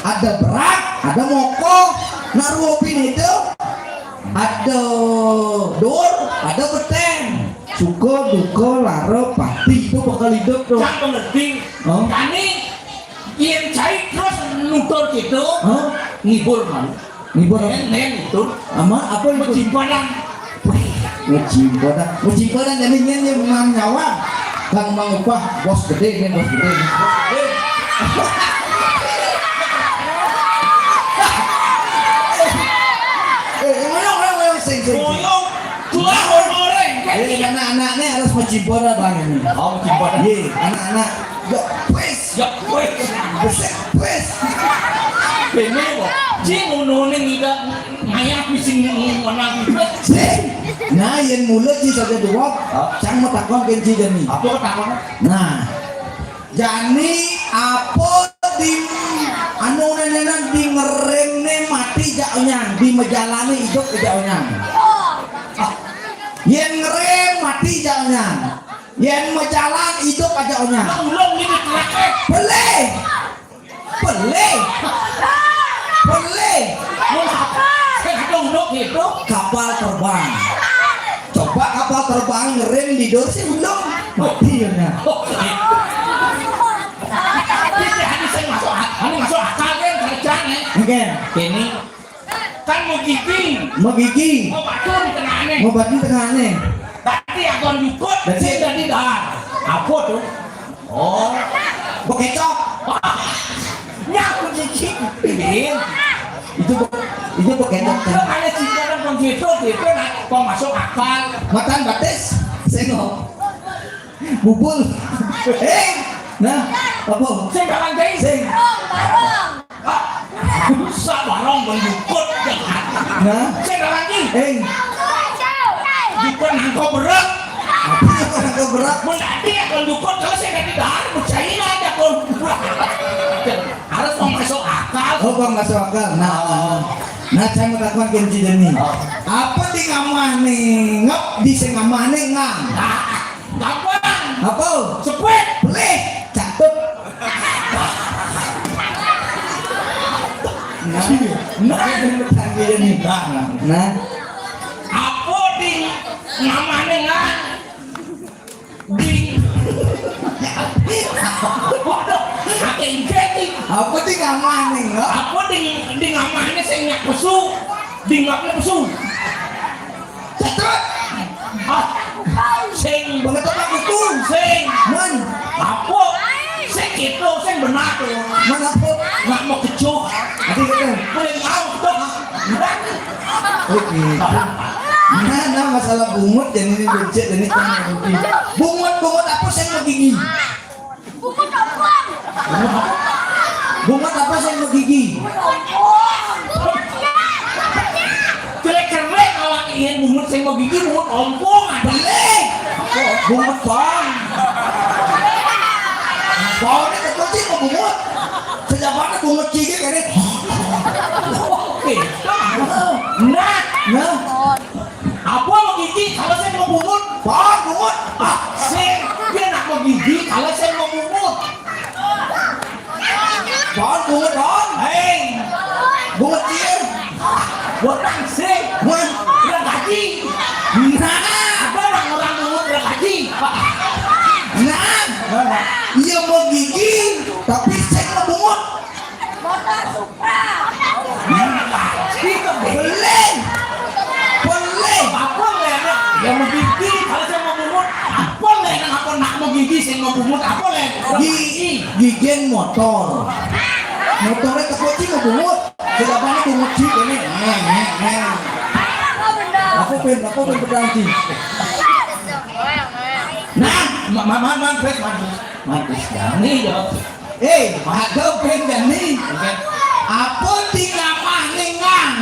ada berak, ada moko, naruh pineda, ada dur, ada beteng. Suka, duka, lara, pati, itu bakal hidup tuh. Cang mengerti. Oh. Kani, yang cai terus nutur gitu, oh, ngibur malu. Ngibur apa? Nén, nén itu. Ama apa itu? Pecimpangan. Wih, pecimpangan. Pecimpangan jadi nyén nyén mang nyawa. Kang mang upah bos gedé nih, bos gedé. Bos gedé. Eh, ngoyong, ngoyong, ngoyong, sing, sing, sing. Ngoyong, tulah, ngoyong, ngoyong. Eh, anak-anaknya harus pecimpangan, Bang, ini. Oh, pecimpangan. Iya, anak-anak. Ya, wes. Ya, wes. Besek, wes. Bener kok. Cing, ngono nih, nggak ngayah, sing ngono. Sing. Nah, yén mula ci saja dua, cang mau takon kén ci jani. Apa takon? Nah, jani apa di anu nénénan di ngeremné mati jak onyang, di majalani hidup jak onyang. Ah, yén ngerem mati jak onyang. Yén majalan hidup jak onyang. Ulung ini terakhir. Boleh. Pelé. Pelé. Mun apa? Sing ada unduk gitu. Kapal terbang. Coba kapal terbang ngerem di dor sih unduk. Mati ya. Ini anu sing masuk ak-, anu masuk akal kan kerjaan ya. Oke. Ini kan mau gigi. Mau gigi. Mau batu di tengahnya. Mau batu di tengahnya. Berarti akan jukut. Berarti sing dadi dahar. Apa tuh? Oh. Bekecok. Nyaku cici. Iya. Itu be-, itu bekecok. Itu ada cinta dan konflikto, itu nak kok masuk akal. Matan batis, sengok. Bubul. Eh, nah, apa? Sing kawan, sing. Sing. Barong, barong. Ah, susah barong menjukut dengan. Nah. Sing kawan, sing. Eh. Jukut nangko berat. Apa nangko berat? Mun tadi ya kalau jukut, kalau saya tadi dahar, percaya aja kalau harus mau masuk akal. Oh, bang masuk akal. Nah, nah, saya mau takon kén ci jani. Oh. Apa di ngamah nih? Ngap di sing ngamah nih ngang. Nah, gampang. Apa? Sepet. Pelih. Cakep. Nah, nah, nah, nah. Nah. Apa di ngamah nih ngang? Di. Waduh, akeh injek iki. Apa di ngamah nih, nggak? Apa di, di ngamah nih sing nyak pesu? Di ngapnya pesu. Cetut. Ah, sing bener apa kutu? Sing. Men. Apa? Sing itu, sing benar tuh. Men apa? Nak mau kecuh. Nanti gitu. Boleh mau tuh. Oke. Nah, nah, masalah bungut dan ini becek dan ini bungut. Bungut, bungut apa sing mau gigi? Bungut ompong. Bungut apa sing mau gigi? Ompong. Jelek-jelek awak ieu bungut sing mau gigi, bungut ompong. Boleh. Bungut pong. Pong itu kecil mau bungut. Sejak mana bungut gigi kayak ini? Oke. Nah, nah. Apa mau gigi kalau saya mau bungut? Pon bungut. Ah, sing, dia nak mau gigi kalau saya mau bungut. Pon bungut, pon. Hei. Bungut sih. Buat sing. Mun. Udah gaji. Nah. Ada orang, orang bungut udah gaji. Nah. Iya mau gigi, tapi saya mau bungut. Motor Supra. Beli. Beli. Apa lé? Ya mau gigi, kalau saya mau bungut. Apa lé? Nang apa nak mau gigi, saya mau bungut. Apa lé? Gi-, gigin motor. Motornya teko ci mau bungut. Siapa nih bungut ci ini? Neng, neng, neng. Apa pin? Apa pin pedang ci? Nah, ma-, ma-, ma-, man, man, man, man, man, man, nih, ya. Eh, ada band jani. Apa di ngamah nih ngang?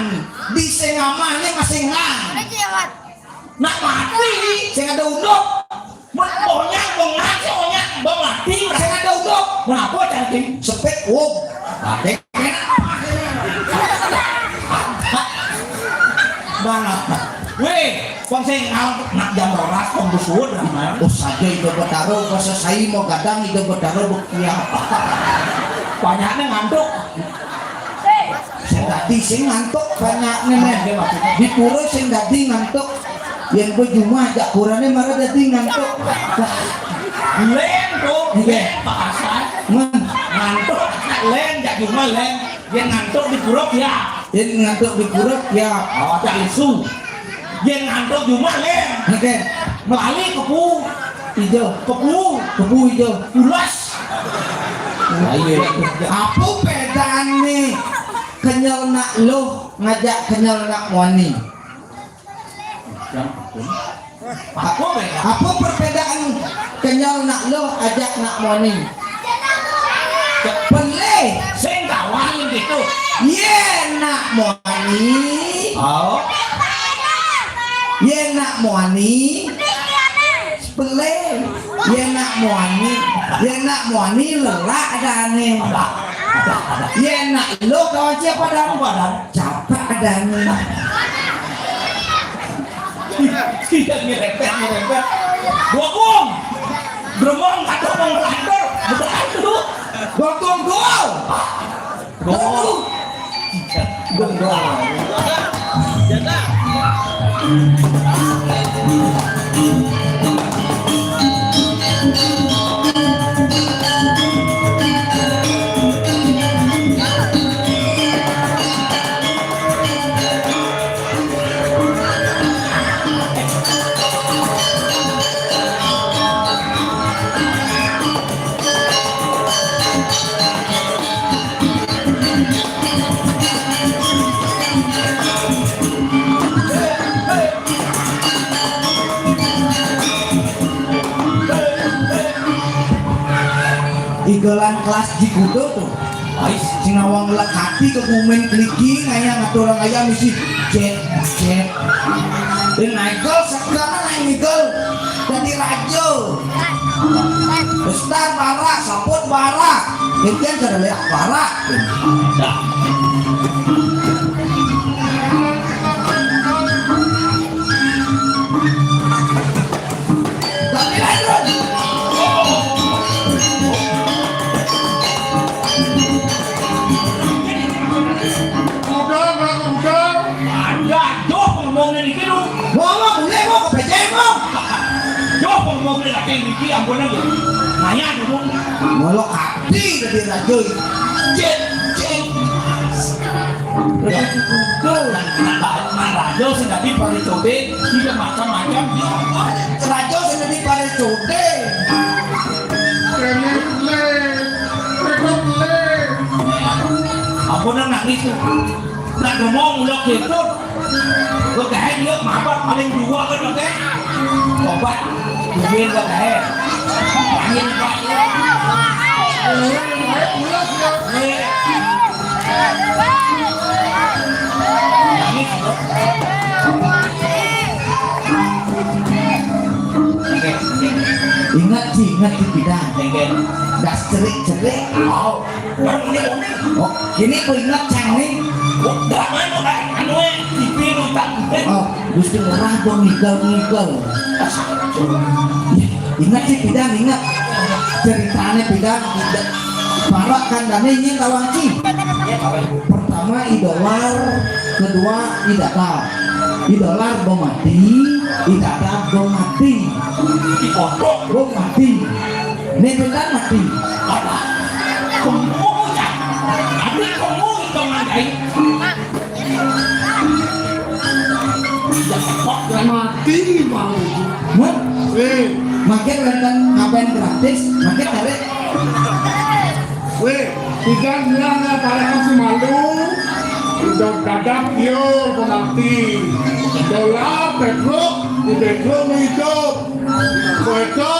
Nak mati, sing ada unduk. Monyet, monyet, monyet, monyet mati, sing ada unduk. Kenapa cantik? Sepit, wong. Mati. Mana? Weh, kon sing ngal nak jam rolas kon busuwun lah, Mang. Oh, saja itu betaro, bahasa saya mau gadang itu betaro bekiap. Banyaknya ngantuk. Sing dadi sing ngantuk banyak ngene. Nggih, maksudnya. Di pura sing dadi ngantuk. Yen kowe jumah jak purane malah dadi ngantuk. Lén, Bro. Nggih. Lén, Pak Hasan. Men. Ngantuk, lén, jak jumah, lén. Yen ngantuk di pura, ya. Yen ngantuk di pura, ya. Oh, tak isu. Yen ngantuk jumah, lén. Oke. Melali kebu. Ijo. Kebu. Kebu ijo. Pulas. Ayo. Apa bedane kenyel nak luh ngajak kenyel nak muani? Apa beda? Apa perbedaan kenyel nak luh ajak nak muani? Pelih. Sing kawan gitu. Ye nak muani. Oh. Ye nak muani. Pelih. Ye nak muani. Ye nak muani lelak adane. Ye nak luh kawan siapa dan? Apa dan? Capek adane. Tidak nyerempet, nyerempet. Gokong. Gremong, kata mau ngelantur. Bukan dulu. Gokong, gol. Gol. Gokong. Idolan kelas di kudo tuh. Ais, sing awang lekati ke bumen keliki ngayang atau orang ayam isi jet jet. Dan Michael sekarang naik Michael jadi raja. Besar bara, saput bara. Mungkin kada lihat bara. Dah. Tapi lanjut. Udah, Bang, udah. Ada, Joh, ngomongin iki lu. Ngomong, udah, mau ke P C, Bang. Joh, ngomongin lagi iki, ampun aja. Nanya dulu. Malah ati dari raja. Cek, cek. Nah, raja sing dadi pare cobe, iki macam-macam. Raja sing dadi pare cobe. Kene le, repot le. Apa nang nangis tuh? Nak ngomong ulah gitu. Kok kae dia mabat paling dua kan, oke? Obat. Duit kok kae. Angin, Pak. Ingat sih, ingat sih kita. Das cerik-cerik. Oh, ini, ini. Oh, ini ku ingat cang nih. Oh, dah mana, Pak? Anu, eh, T V nonton. Oh, Gusti Ngurah dong ngigel-ngigel. Ingat sih, pidan ingat. Ceritanya pidan, pidan. Para kandane ini kawan sih. Pertama idolar, kedua idadar. Idolar belum mati, idadar belum mati. Belum mati. Ini pidan mati. Apa? Kamu, Cak. Ada kamu itu mandai. Mati mau. Hah? Eh, makin datang ngapain gratis? Makin tarik. Weh, tidak bilang ya para kasih malu. Udah dadak yo mati. Dolar, petruk, di petruk hidup. Kowe to,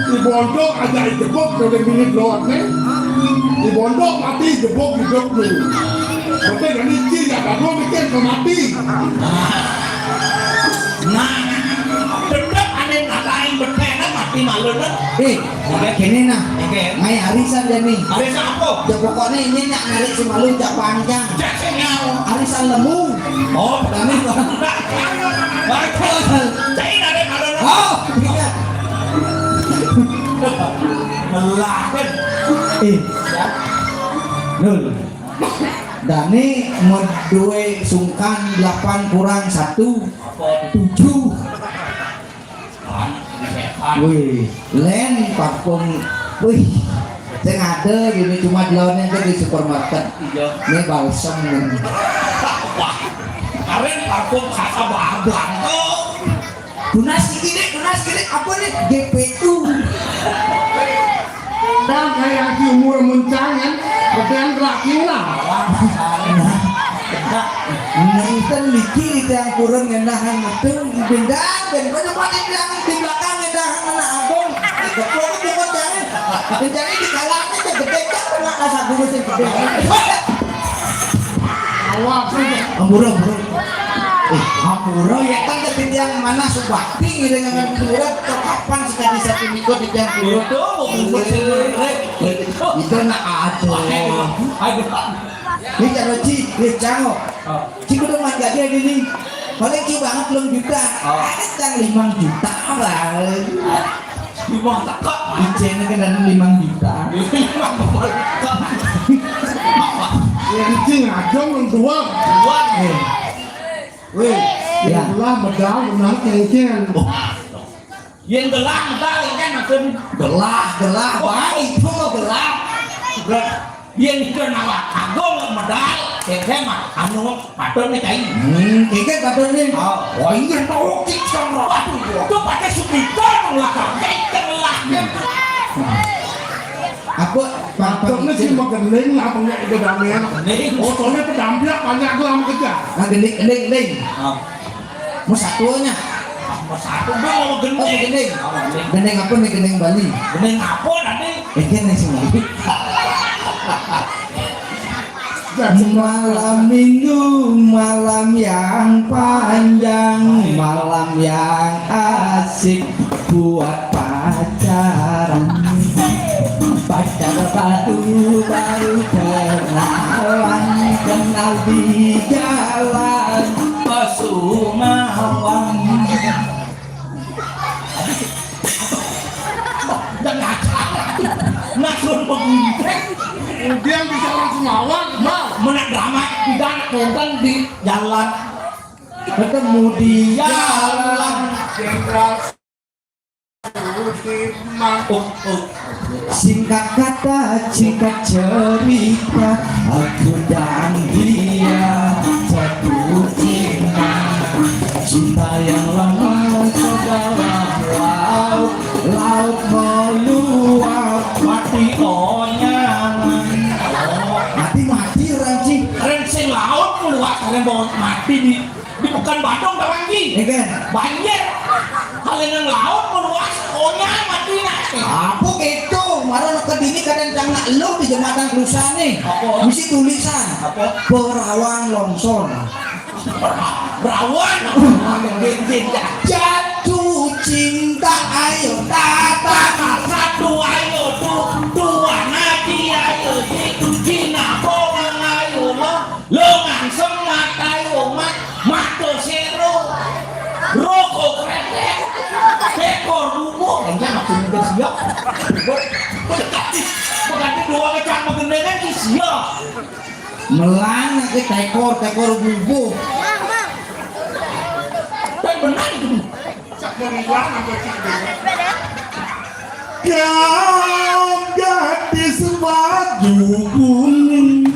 di pondok aja dijebok dari minit lewat nih. Di pondok mati jebok hidup lu. Tapi dari ci ya baru mikir ke mati. Nah, Tetep ane nalain betena mati malu, kan? Eh, udah gini nah. Oke. Mai arisan dia nih. Arisan apa? Ya pokoknya ini nyak narik si malu jak panjang. Jak sing nyawa. Arisan lemu. Oh, petani. Bagus. Cai narik malu. Oh, iya. Melah, kan? Eh. Nul. Dani mau duwe sungkan delapan kurang satu, tujuh. Wih, len parfum. Wih, sing ada gini cuma dilawannya aja di supermarket. Iya. Ini balsam ini. Wah, karen parfum kata bagang tuh. Tunas gini, tunas gini, apa nih? G P U. Dan kayak di umur mencangan, kemudian terakhir lah. Nah, itu mikir itu yang kurang ngendahan itu, dendam, dan pada pada bilang di belakang ngendahan anak abang. Ketua itu kan jangan. Jadi di kalangnya itu gede kan, kena rasa guru sih gede. Awas, ampura, ampura. Eh, ampura ya kan, tapi yang mana subakti gitu, dengan ampura, kapan sekali satu minggu di jam dua? Itu, umur sih, itu nak ada. Aduh. Ini cara Ci, ini cangok. Oh. Ci kudu mangga dia gini. Paling Ci banget belum juta. Oh. Ada yang lima juta, Bang. Lima juta. Icena kan ada lima juta. Lima juta. Ya, Ci ngajong yang dua. Dua. Eh. Weh, ya. Itulah bedal, benar, kengkeng. Oh. Yen gelah medal kan maksud gelah, gelah, baik itu gelah. Gelah. Yen itu nama agung medal, kengkeng mah anu patut nih kain. Hmm, kengkeng patut nih. Oh, oh iya, tahu kita mau aduh. Itu pakai supita lah, kengkeng lah. Apa? Patutnya sih mah gending lah, punya itu damai. Gending. Oh, soalnya pedampiak banyak tuh sama kerja. Nah, gending, gending, gending. Oh. Mau satunya. Mau satu, gua mau gending. Oh, gending. Oh, gending. Gending apa nih, gending Bali? Gending apa tadi? Eh, kan nih semua. Malam minggu, malam yang panjang, malam yang asik buat pacaran. Pacar baru, baru kenalan, kenal di jalan, pesumawan. Dan ngajar. Nah, suruh begini. Kemudian bisa langsung awal, nah, menang drama, tidak nonton di jalan. Ketemu di jalan. Jenderal Sudirman. Oh, oh. Singkat kata, singkat cerita, aku dan dia jatuh cinta. Cinta yang lama ke dalam laut, laut meluap. Mati onyangan. Mati, mati orang sih. Keren sing laut meluap, keren banget mati di Di Pekanbaru, Tawangi. Iya, kan? Banjir. Kalian laut meluas, onya mati nak. Apa gitu? Marah ke dini kadang cangnak lu di jembatan Krusane. Apa? Mesti tulisan. Apa? Perawan longsor. Perawan. Jatuh cinta, ayo tata. Satu, ayo tu, tuan hati, ayo di, di napongan, ayo lo. Lengan semat, ayo mat, mata sero, rokok kretek, tekor bubuk, enggak aku udah siap. Berarti, berarti dua kecang magendengan ki siap. Melang ke tekor, tekor bubuk. Tapi benar itu. Kau gadis baju kuning,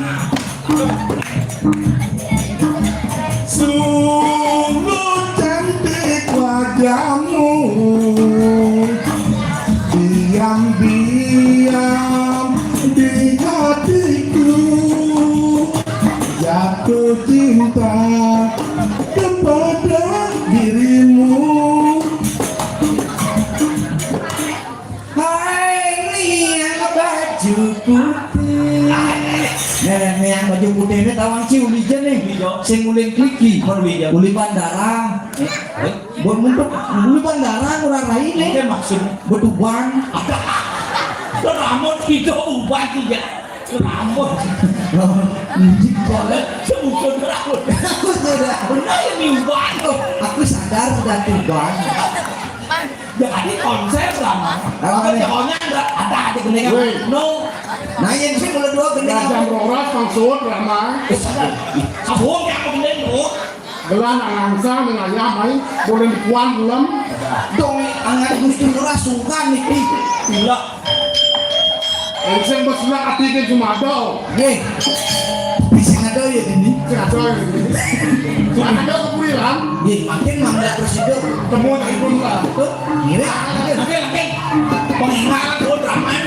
sungguh cantik wajahmu. Diam-diam di hatiku jatuh cinta kepada dirimu. Hai, Sing ulin kliki. Uli bandara. Buat muntuk uli bandara kurang lain, eh. Maksud betuban. Rambut itu uban tidak. Rambut. Boleh sebutkan rambut. Aku sudah. Benar ini uban. Aku sadar sudah tuban. Jadi konsep lah, Mang. Apa nih? Pokoknya ada, ada aja gending. Woi. No. Nah, yang sih kalau dua gending. Gajah Roras maksud, Rama. Sabun yang apa gending, Bro? Gelah nak ngangsa, nang ayah, mai. Boleh dikuan, belum? Dong, angan Gusti Ngurah sungkan nih. Gila. Sing besulak ati ke cuma ada. Nggih. Tapi sing ada ya ini. Sing ada ya ini. Sing ada ke Purilan. Nggih, makin mangga terus itu. Temu tak ikut lah. Betul. Ngirit. Oke, oke. Pengimaran ultraman.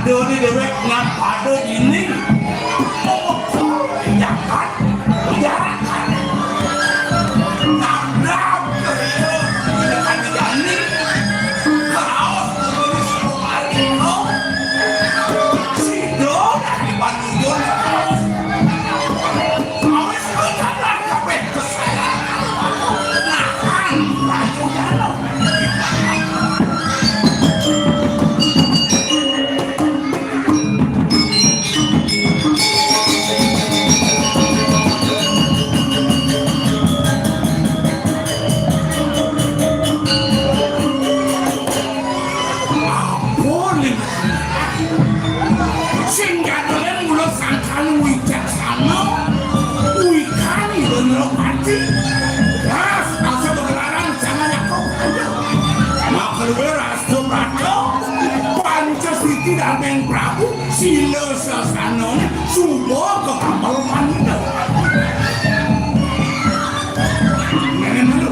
Aduh, ini dewek ngan pada ini. Jangan. Sing gak dolen mula sangkan wicaksana, wikan Indropati. Ras asa begelaran jangan nyakop. Maka luwe ras Suprapto, Pancasiti Darmeng Prabu, sila sasanane suba kekamel manila. Ngene lho.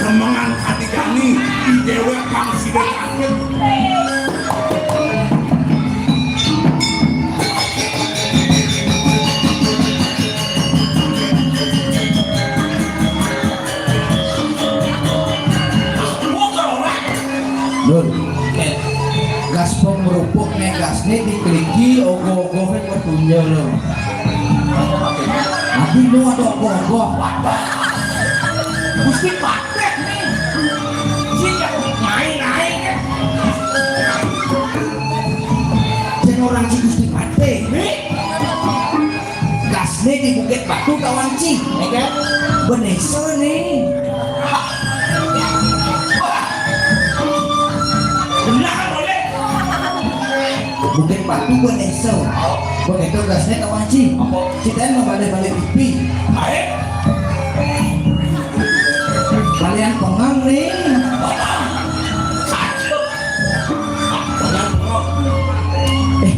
Kemengan katigani, idewek kang sida kaget. Lur, gaspong merupuk nek gasne dikliki ogoh-ogohe petunjuk lho. Abi nu ada ogoh-ogoh. Gusti Patih nih. Sing main-main. Sing orang si Gusti Patih. Nih. Gasne di Bukit Batu kawan ci. Oke. Benesa nih. Benar boleh. Bukit Batu benesa. Begitu gasne kawan ci. Apa? Cita mau balik-balik pipi. Baik. Kalian pengang nih. Eh,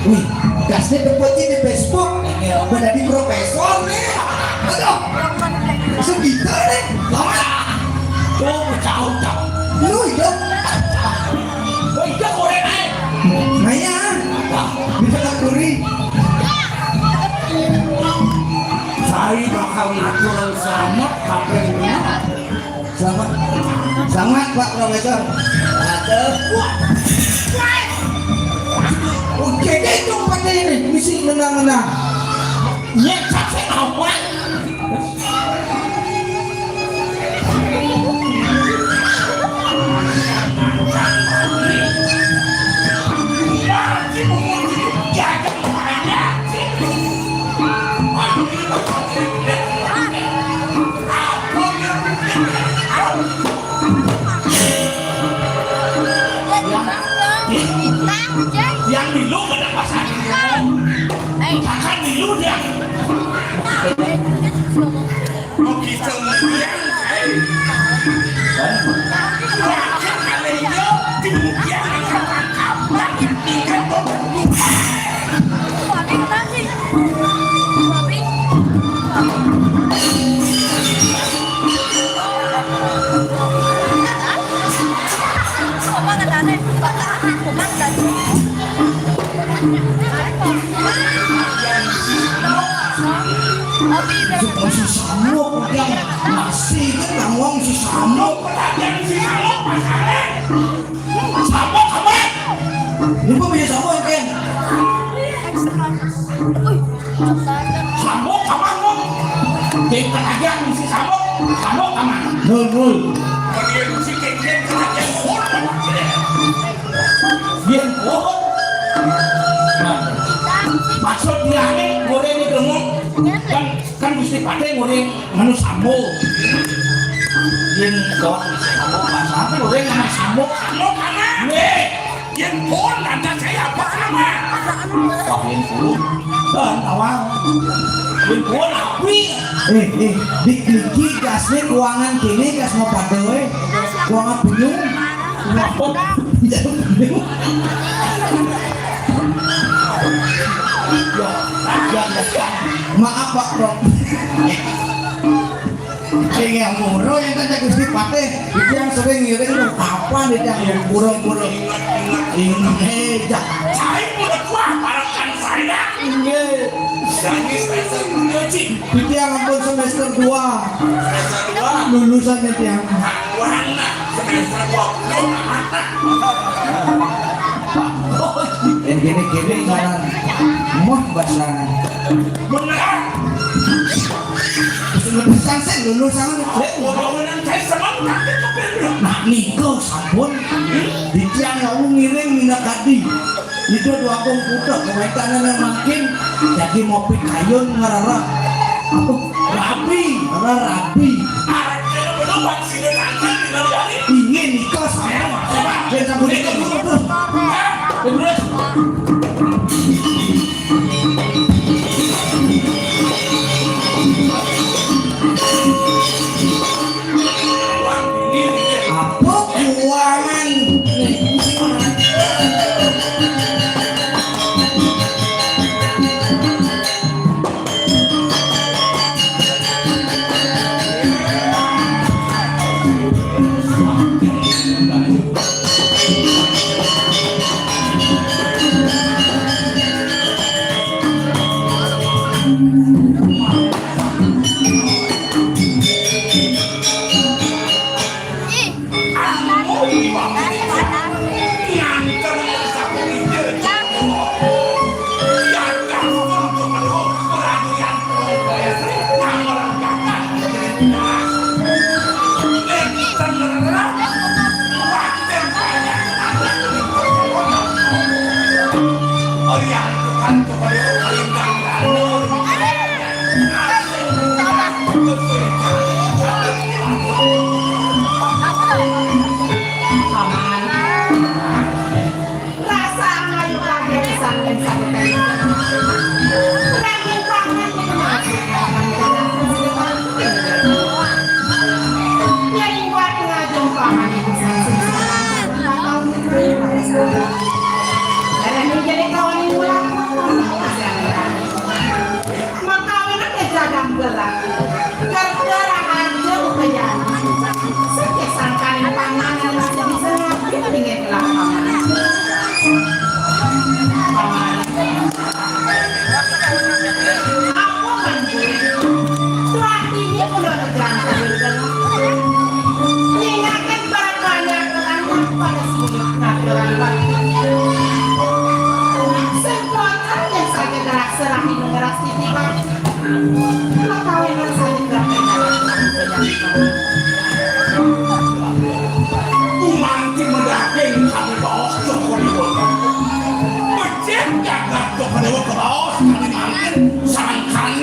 wih, gasnya dapat di Facebook. Udah jadi profesor nih. Aduh, segitu nih. Lama. Tuh, jauh, jauh. Lu hidup. Gua hidup, boleh naik. Naya, bisa tak turi? Saya bakal ngatur sama, apa yang benar. Selamat. Selamat, Pak Profesor. Aduh. Wah. Oke, itu pakai ini. Misi menang-menang. Ya, capek amat. Yang milu kada pasang. Akan milu dia. Mau kita ngomong, eh. Rakyat Malaysia, demikian yang tertangkap, rakyat tingkat bawah. Suka si Samuk, yang masih kan ngomong si Samuk. Samuk apa? Ini gua punya Samuk, kan? Samuk apa, Samuk? Tingkat aja misi Samuk, Samuk apa? Nul, nul. Kemudian si Kekden kena jempol. Yen kuat. Maksud dia ni, goreng ni, kan, kan Gusti Patih goreng menu Samuk. Yen kuat misi Samuk, bahasa apa goreng sama Samuk? Samuk apa? Nih. Yen pun, lantas saya apa nama? Wah, yen pun. Kan, awal. Yen pun, api. Eh, eh, dik niki gasne kuangan kene, gas mau pada, eh. Kuangan bingung. Apa? Tidak bingung. Ya, ya, ya, ya. Maaf, Pak Bro. Sing yang murah yang tanya Gusti Patih, itu yang sering ngiring tuh kapan itu yang burung-burung. Ini, eh, jak. Saya udah tua, harapan saya. Iya. Saya ini semester dua, Cik. Itu yang ampun semester dua. Semester dua. Lulusannya tiang. Wah, semester dua puluh. Yang gini-gini ngaran moh basana. Beneran. Lulusan sih, lulusan. Nah, niku sampun di tiang wau ngiring minakadi. Itu dua kong putra, kewetanan yang makin jadi mau pikayun ngerara. Apa? Rabi, ngerara rabi. Arep kene bener, Pak. Inggih nika saya. Yen sampun nika dulu, terus. Terus. Apa kuangan? Paman. Rasa ngayu lagi pisan ing sabutan. Kurang rintangan ing nasib paman. Yen kuat ngajeng paman ing sasih. Darane jare kawan ing ulah. Makawinan ya jadang gelang. Kerja raharja upayana. Sing sangkaning panganan masih bisa ngabdi ning gelang paman. Paman. Apa manjur? Suratine kula negrang kawinten. Ningaken para panjak tetangga pada sini ngaturan bakti. Sing kuat yang saja gerak serah minum gerak titipan. Makawinan saling berkaitan. Gumanti medaging kami baos Joko Dewa. Becik jagat Joko Dewa kebaos kami mangkin sangkan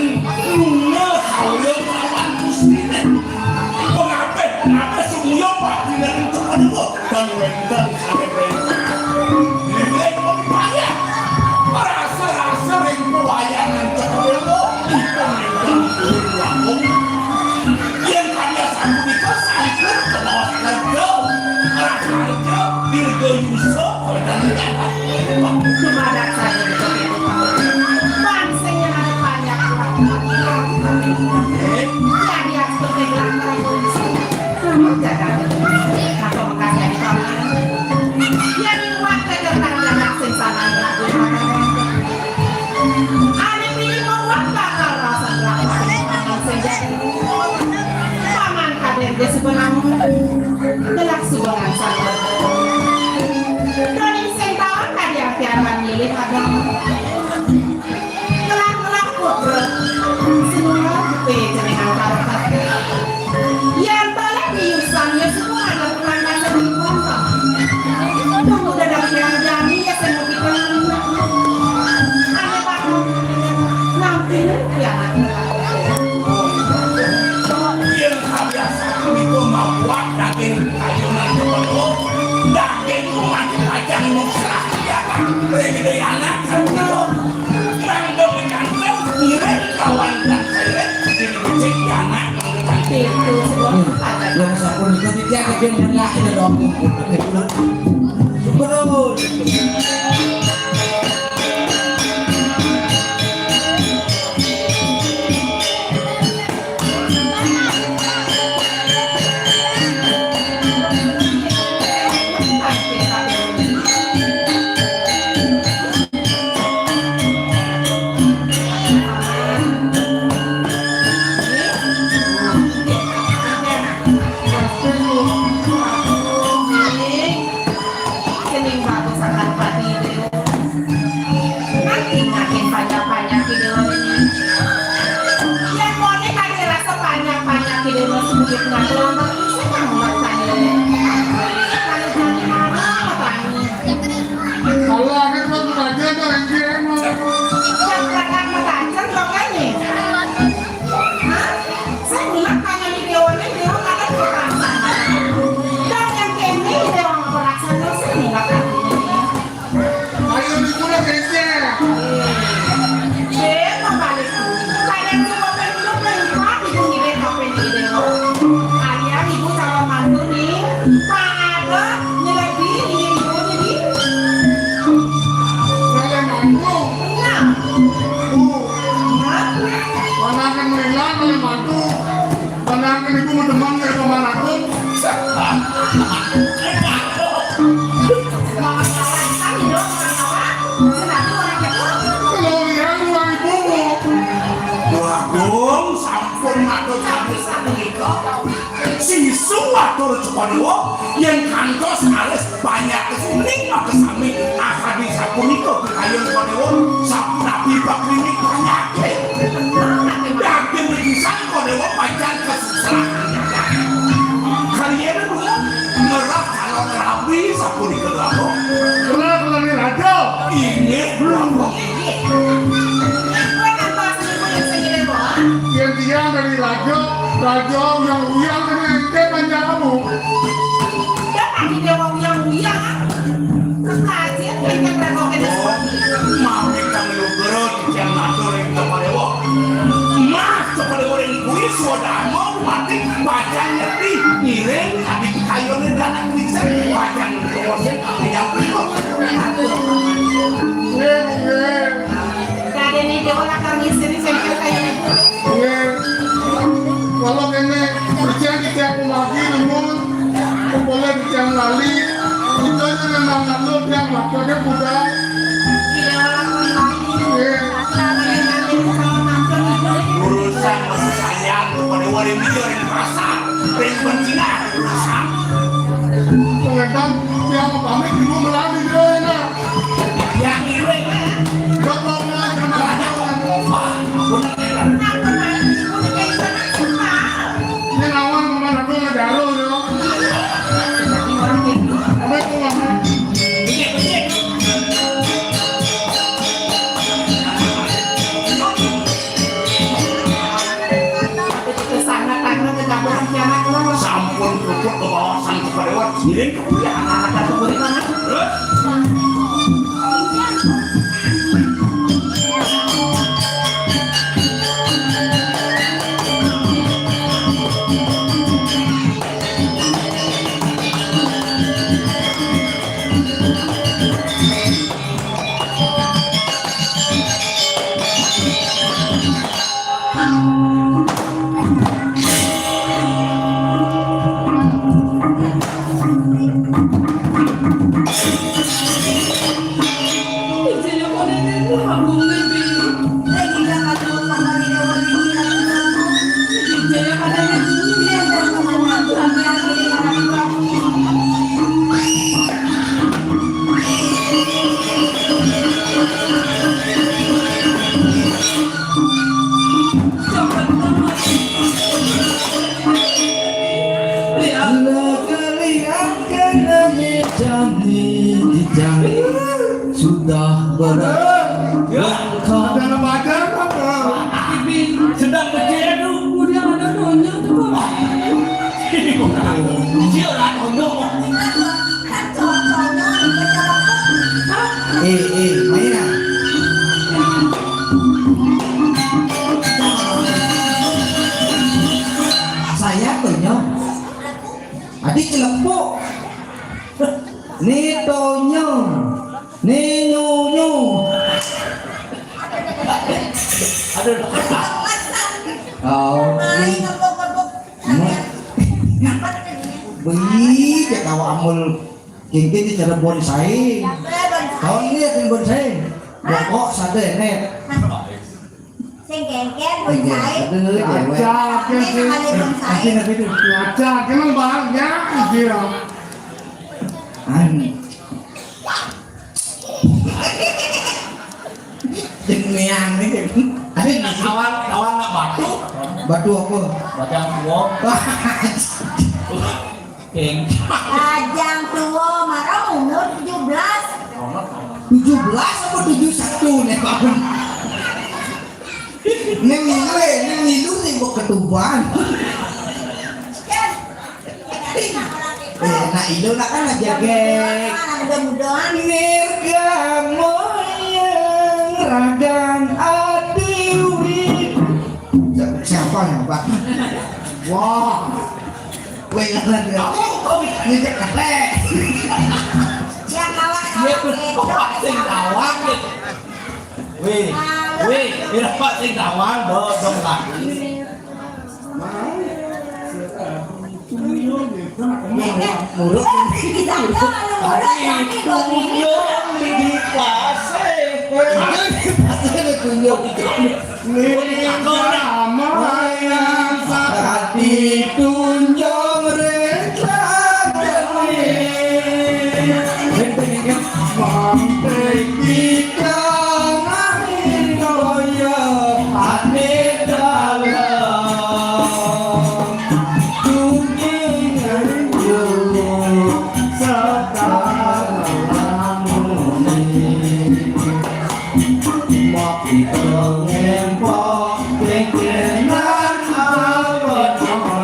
nunga saulya kelawan Gustine. Pengabeh, pengabeh sumuya paginaning Joko Dewa dan wenten kami perintah. Dumadak saja di kopi itu. Bangsa yang ada banyak. Jadi, aku seperti gelang terang polisi. Kamu jaga. Atau bekas jadi pamer. Ya, di luar saja, tak ada sing sama. Ane pilih membuat bakal rasa berapa. Paman kader dia sebenarnya. Gelak subangan sama. Doni sing tawang kadi apiaran milih agama. Gelak-gelak putra. Semua kupe jenengan taruh. Yang balik di Yusan, ya semua ada pertanyaan sendiri. Tunggu dalam yang jani, ya semua kita. Ane bakal nanti ya. Yen kabiasaan niku mabuat daging kayunan kepelu, daging umat pacang musrah. Ya, kan? Ring dene anak kan niku. Nang dong kantong, ngiring kawan dan saya, dibecik anak. Itu sebab. Yang sapunika titiang daging belah, ya, dong. Terus. Sing bagus akan pati. Nanti makin banyak-banyak video ini. Yang mau nih tadi rasa banyak-banyak video ini sedikit nggak terlambat. Senang buat saya. Kalau jadi mana mau tanya? Kalau ada tuh belajar tuh, yang dia mau. Yang belakang mau tanya, dong, kan, nih? Hah? Saya bilang tanya di dewan, dewan ada kurang. Dan yang kene dewan kurang sana sini, Bapak. Ayo di pulang kece. Dia mau balik. Kalian semua penduduk lengkap di bumi desa ini, dewan. Kalian ibu calon mantu nih. Pada nyelebih ini ibu jadi. Kalian mantu. Nah. Bu. Hah? Mana akan melihat kalian mantu? Pandangan ibu mau demam dari pemanakun. Kalau yang uang ibu. Wagung sampun matur sami sapunika. Sisu atur Sukadewa yang kantos alis banyak kesini maka sami akadi sapunika kayun Sukadewa sapunapi bakrining banyak. Yakin pisan Sukadewa pancen Kalian dulu ngerah calon rabi sapunika lho. Ngerah kalih raja. Inggih, Prabu. Yen tiyang dari raja, raja uyang-uyang kene ente panjaramu. Ya, tadi dia mau uyang-uyang. Terus lagi, ente berapa kali? Mami kang lugra titiang matur ring Cokor Dewa. Mas Cokor Dewa ring kuwi swadharma mati pacan ngerti ngiring adi kayone dalan wisen pacan kuwasa kang yang berikut. Nggih, nggih. Kadene dewa lakar ngisini sengkel kaya niku. Nggih. Kala kene, titiang titiang pemagi nemun, kepala titiang lali, kita nyenengan ngalur tiang matur ke budal. Nggih. Urusan sayang kepada wali dia di pasar, ring pencingan urusan. Pengetan tiang pamit dulu melali dia enak. Yang iwek. Gak mau melali. Ini lawan kemana tuh ngedalu yo. Apa itu lawan? Sampun puput kebawasan kepada lewat giring. Iya, anak-anak satu kulit mana? Sudah berat. Ya, ada pacar apa? Sedang bercedok. Udah ada Tonyo tuh, Pak. Dia orang Tonyo. Eh, eh, Maira. Saya Tonyo. Adi celepuk. Ni Tonyo. Ni Nyunyu. Aduh. Oh, ni. Beli cek awak amul. Kengkeng di cara bonsai. Tahun ini ada bonsai. Bokok satu net. Sing kengkeng bonsai. Aduh, cewek. Aja, oke, sih. Bonsai. Aja, oke, tuh. Aja, emang banyak, iya. Anu. Jenengan ini. Ada di sini. Kawan, kawan nak batu. Batu apa? Batu yang tua. King. Lajang tua, marah umur tujuh belas. Tujuh belas apa tujuh satu nih, Bang? Ini milu, ini milu nih, buat ketuban. Eh, nak ilu nak kan aja, geng. Mudah-mudahan. Nirga moyang ragan adiwi. Siapa yang, Pak? Wah. Weh, ngaran ya. Ini cek kate. Yang kawan-kawan itu. Sing tawang, nih. Weh, weh, kira Pak sing tawang, dong, dong, Pak. Muruk. Kita tuh kalau muruk, tapi kok ini. Di pasir. Di pasir, tunjuk. Ning kamayang sakti tunjung ring lagene. Mantek kita ngantoya ane dalem. Tunjung ring sekarang. Mok ito ngempok, kengkenan apa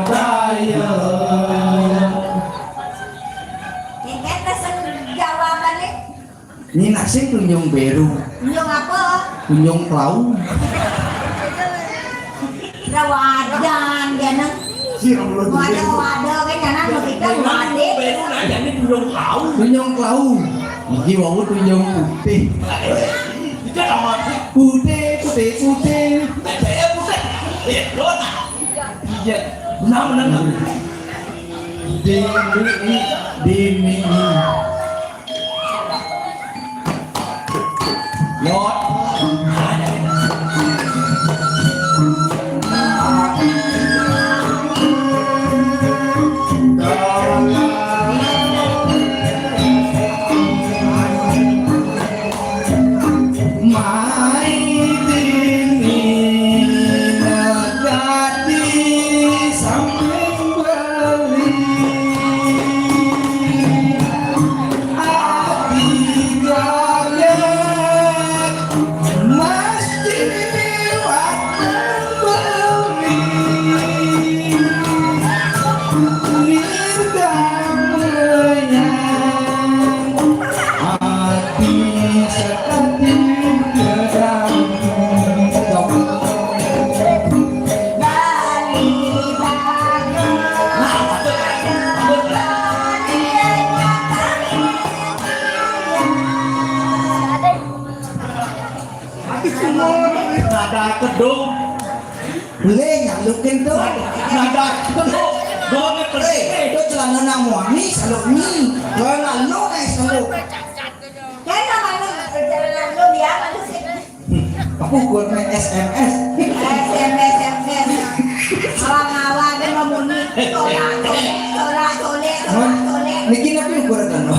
daya. Kengken pesen jawabannya. Ini nak sing tunjung beru. Tunjung apa? Tunjung kelau. Rawadan, dia nang. Waduh, waduh, kan jangan begitu, waduh. Beru, nah, jadi tunjung kelau. Tunjung kelau. Iki wau tunjung putih. Itu nama putih, putih, putih. Putih, putih. Iya, lo tak. Iya. Benar, benar, benar. Demi, demi. Lord. Nada kedung. Boleh nyalukin tuh. Nada kedung. Doa ke Eh, pelih. Itu celana nak muani, saluk ni. Celana lu naik saluk. Kan nama lu, celana lu dia mana sih? Hmm, aku kuat main S M S. S M S, S M S. Awang-awang dia mau muni. Tolak, tolak, tolak, tolak, tolak, tolak. Niki napi ukuran anu?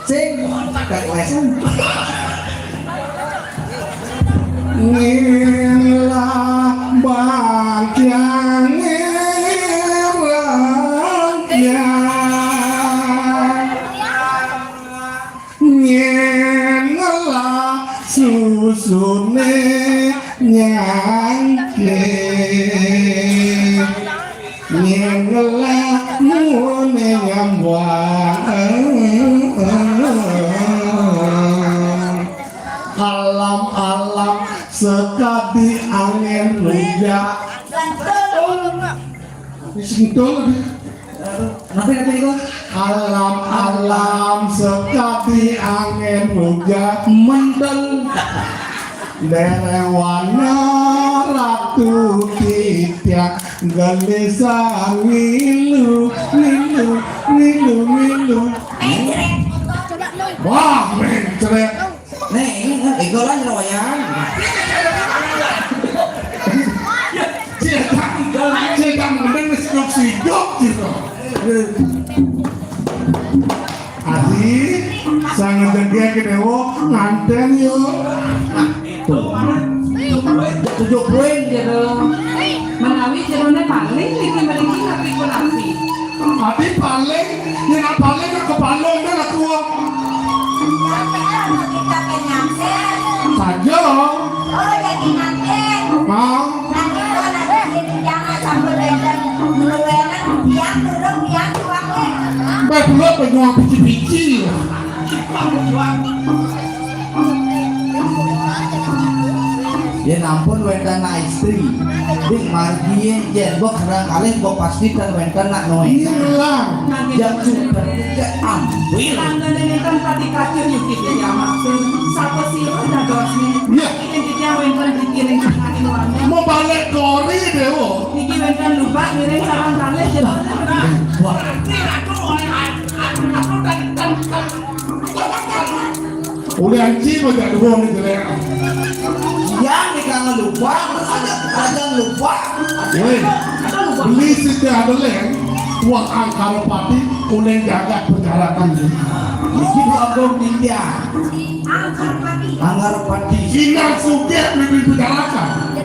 Sing, kekelesan. Ngilah bangkiang ngilah ya. Ngilah susune nyangke. Ngelah mune ngambang. Alam-alam sekadi angin rujak. Ini sentul. Kenapa, kenapa niku? Alam-alam sekadi angin rujak mendel. Derewana ratu titiang gelisah ngilu, ngilu, ngilu, ngilu. Wah, mencret. Nih, ini kan ego lah, wayang. Cedang, cedang, mending sidok-sidok gitu. Adi, sangat jengkel ke dewa, nganten yuk. Tujuh poin gitu. Menawi jerone paling niki mriki napi pun api. Adi paling, yen paling ke kepala udah lah tua. Saja. Oh, jadi nanti. Mau. Nanti kalau nanti jangan sampai benten. Luwenan, biang turun, biang tuang, eh. Mbak, dulu pejuang pici-pici. Yen ampun wénten anak istri. Ding margi yen mbok serang kalih mbok pasti ten wénten nak noé. Ilang. Jam sudah cek ambil. Tandane nenten pati kacur yuki ya maksud. Sapa sira dadosne? Iya. Yen titiang wénten dikiring kangin warna. Mau balik kori dewa. Niki wénten lubak ngiring sarang kalih jero. Wah. Ulian ci bajak dua ni jelek. Yang di kangen lupa, ada, ada lupa. Woi, beli siti ada leng, wah angkara pati, ulian jagat perjalanan ni. Iki dua agung India. Angkara pati. Angkara pati. Sinar sugih bibit perjalanan.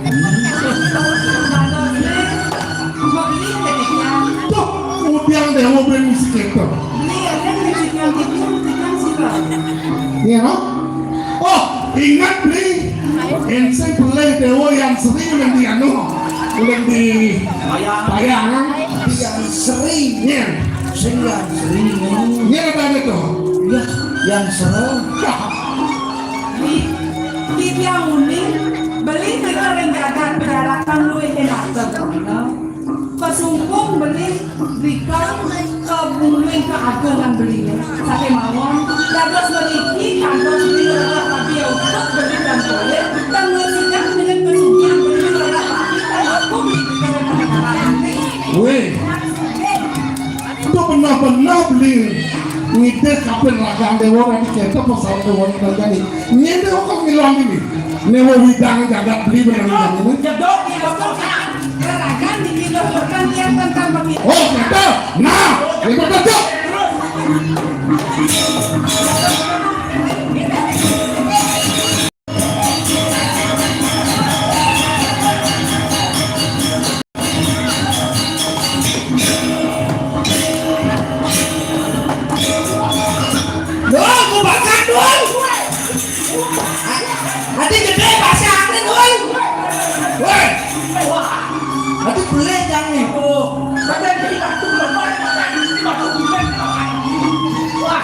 Tuh, udiang dewa ben misi keto. Iya, no? Oh, ingat nih. Ensé pelih dewa yang sering yang di anu. Yang di Payangan. Yang sering. Iya. Sing yang sering. Iya, ada itu. Ya, yang sering. Titiang uning, beli nika ring jagat perjalanan luwih enak. Pasungkung beli rika kabungkung keagungan beli. Sakémawon, dados mriki kantos beli rereh rabi untuk beli dan boleh, dan mengecilkan dengan kesucian beli rereh rabi dan aku beli. Wéh, itu benar-benar beli. Ngidih kaping ragang dewa, nanti kita pasal dewa kita jadi. Ngene kok ngilang ini. Ini mau widang jagat beli benar ini. Jedok, jedok, ragan di kilo pergantian tentang begitu. Oh, gitu. Nah, itu betul. Dul, kubakan, Dul. Ati gedé bahasa angin, Dul. Woi. Ati boleh jang niku. Wah.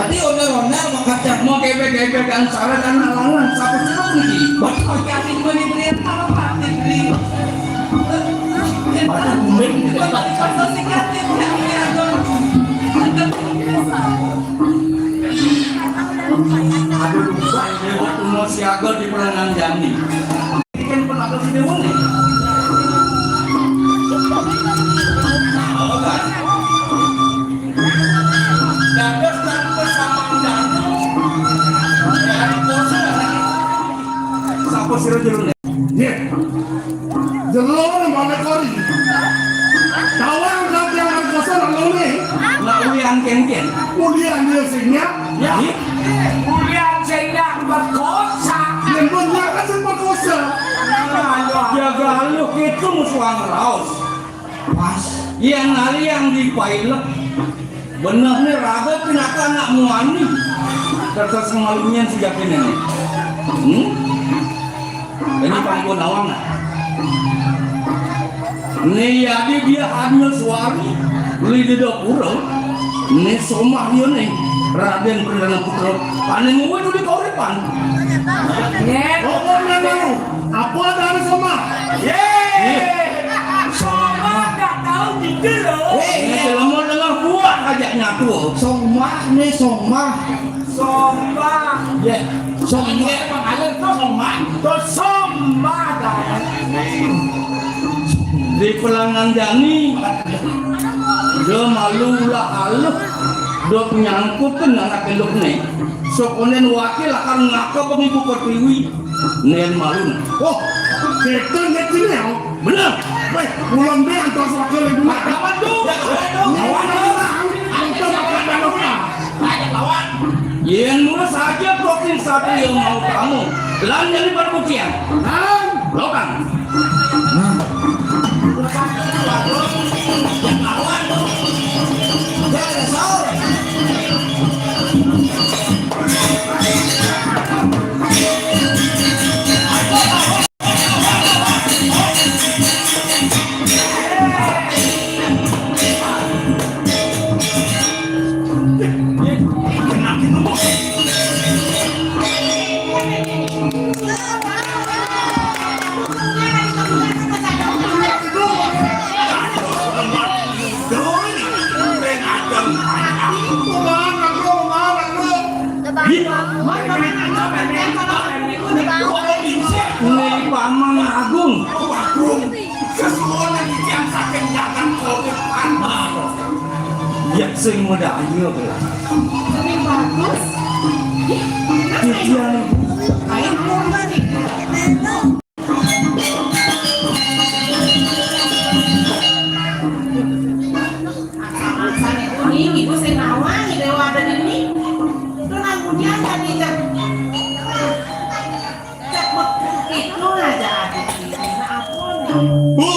Ati ondel-ondel makacang. Mau kebek-kebek kan salah kan halangan. Sapa ceruk niki? Bapak yakin beli beli apa, Pak? Dibeli. Aduh, Pak, ini waktu mau siaga di perangan jani. Ini kan pun ada video nih. Engken. Ulian dia sing nyak. Ya. Ih. Ulian sing nyak perkosa. Yang bener kan sing perkosa. Aduh. Jaga lu gitu musuhan raos. Pas. Yang nari yang dipailek. Bener nih raga pinaka anak muani. Kertas ngemalunya si Jakin ini. Hmm? Ini pangko nawang. Né yadi dia Adna Suari, beli di dapur. Né somah dia né, Raden Perdana Putra. Pané nguwit di kauripan. Né. Oh, oh, nah, nah. Apa ada somah? Yé. Somah gak tahu gitu loh. Né selama dengar buat aja nyatu. Somah né somah. Somba. Ya, somba. Iya, Bang Alun tuh somba. Tuh somba, dah. Di pelangan jani, dia malu ulah aluh, dia nyangkut ke anak elok nih. Sokonen wakil akan ngaka bang ibu pertiwi, nen malu. Oh, kita ngerti nih, oh. Bener. Wéh, ulun bé antos wakil ibu. Lawan tuh. Lawan tuh. Antos apa lawan? Yén mula saja prokin satria mau tamu. Lan jadi perputian. Lan. Lokang. Nah. Lawan tuh. Jangan sahur. Nih, Paman Agung. Sesuunan titiang saking jagat Kodir Panah. Ya, sing muda aja, Bro. Sing bagus. Titiang. Ayo, ayo, ayo. Masa-masa ini, ibu sing nawang, dewa ada di sini. Itu nang hujan tadi, Cak. Cak, itu aja ada di sini. Nah, apa nih? Bu,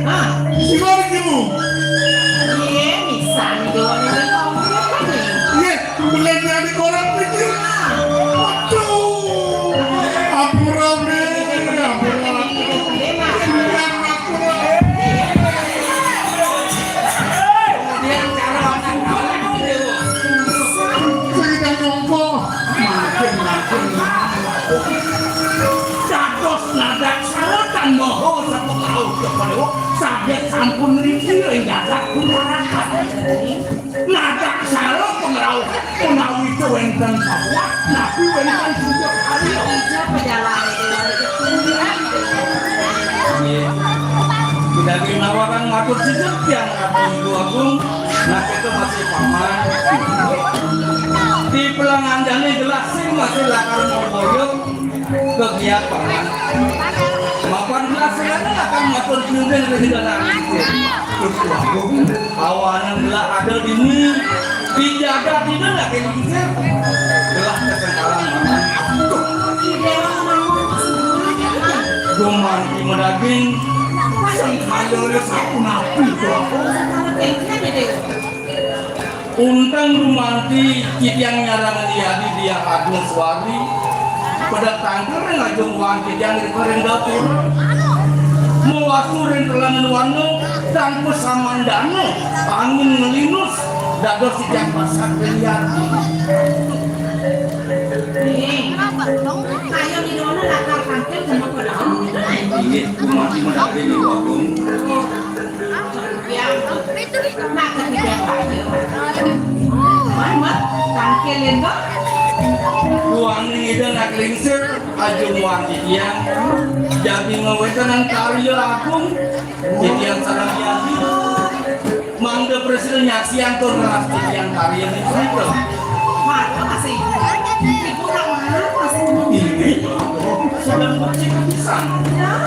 hah? Gimana kamu? Iya, bisa nih, dewa ini. Iya, bukan dari orang pikir. Waduh. Ampura, Bre. Ampura. Ampura. Sing nyongko. Makin, makin. Dados nadak sarotan moho sapengrauh kepada saged sampun ngriki ring jagat Kumbarakat. Nadak saro pangrauh menawi wénten pabuat, napi wénten sujud karya. Nggih. Tidak dinawarkan matur sujud yang Ratu Ibu Agung, nah itu masih paman. Di pelangan jani gelas sing masih lakar moboyo. Kegiatan. Mapan gelas sing akan matur piunding ring dalam. Awanan gelah ada dini, dijaga dina lagi diusir. Gelah kesengkalan makan. Gumanti medaging. Sengkala sapunapi, Bro. Unteng gumanti titiang nyarengin yadi Diah Agnes Wari, pedek tangkil ring ajeng wang titiang ring dapur. Mawastu ring telengen wana, tanpa samandana, angin ngelinus, dados titiang pasak ring yadi. Nih, ayo di dona lakar tangkil kena pedang. Inggih, gumanti medal ring Ibu Agung. Wani Ida nak lingsir, ajung wani titiang. Jani ngawéntenan karya agung, titiang sareng yadi. Mangda prasida nyaksian tur ngelas titiang karya nika. Mara masih. Ibu nak mana masih. Ini. Sedang bercita pisan. Ya.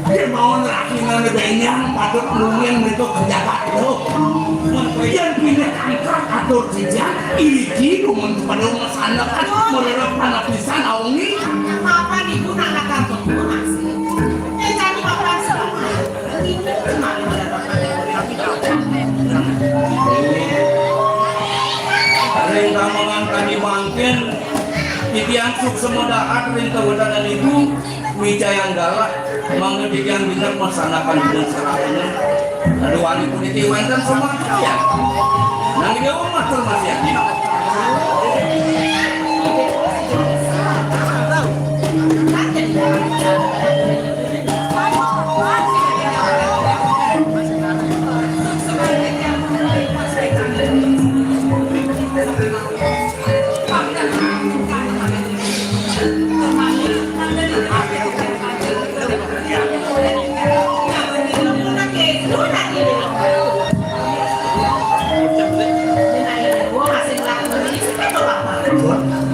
Dia mau nerakinan benyang, patut nungguin mereka kerja bakti. Yén pindah Tur titiang iriki dumun pada masandekan mererep panapisan aungi. Papan ibu nak datang ke rumah sih. Eh, jadi papan selama. Ini cuma mererep panapisan. Ring tamangan kadi mangkin, titiang suksema dahat ring kawedanan ibu. Wijayang galah, mangda titiang bintang masanakan dengan serapannya. Lalu wali puniki wénten sumangkaya. Nang Ida matur masih.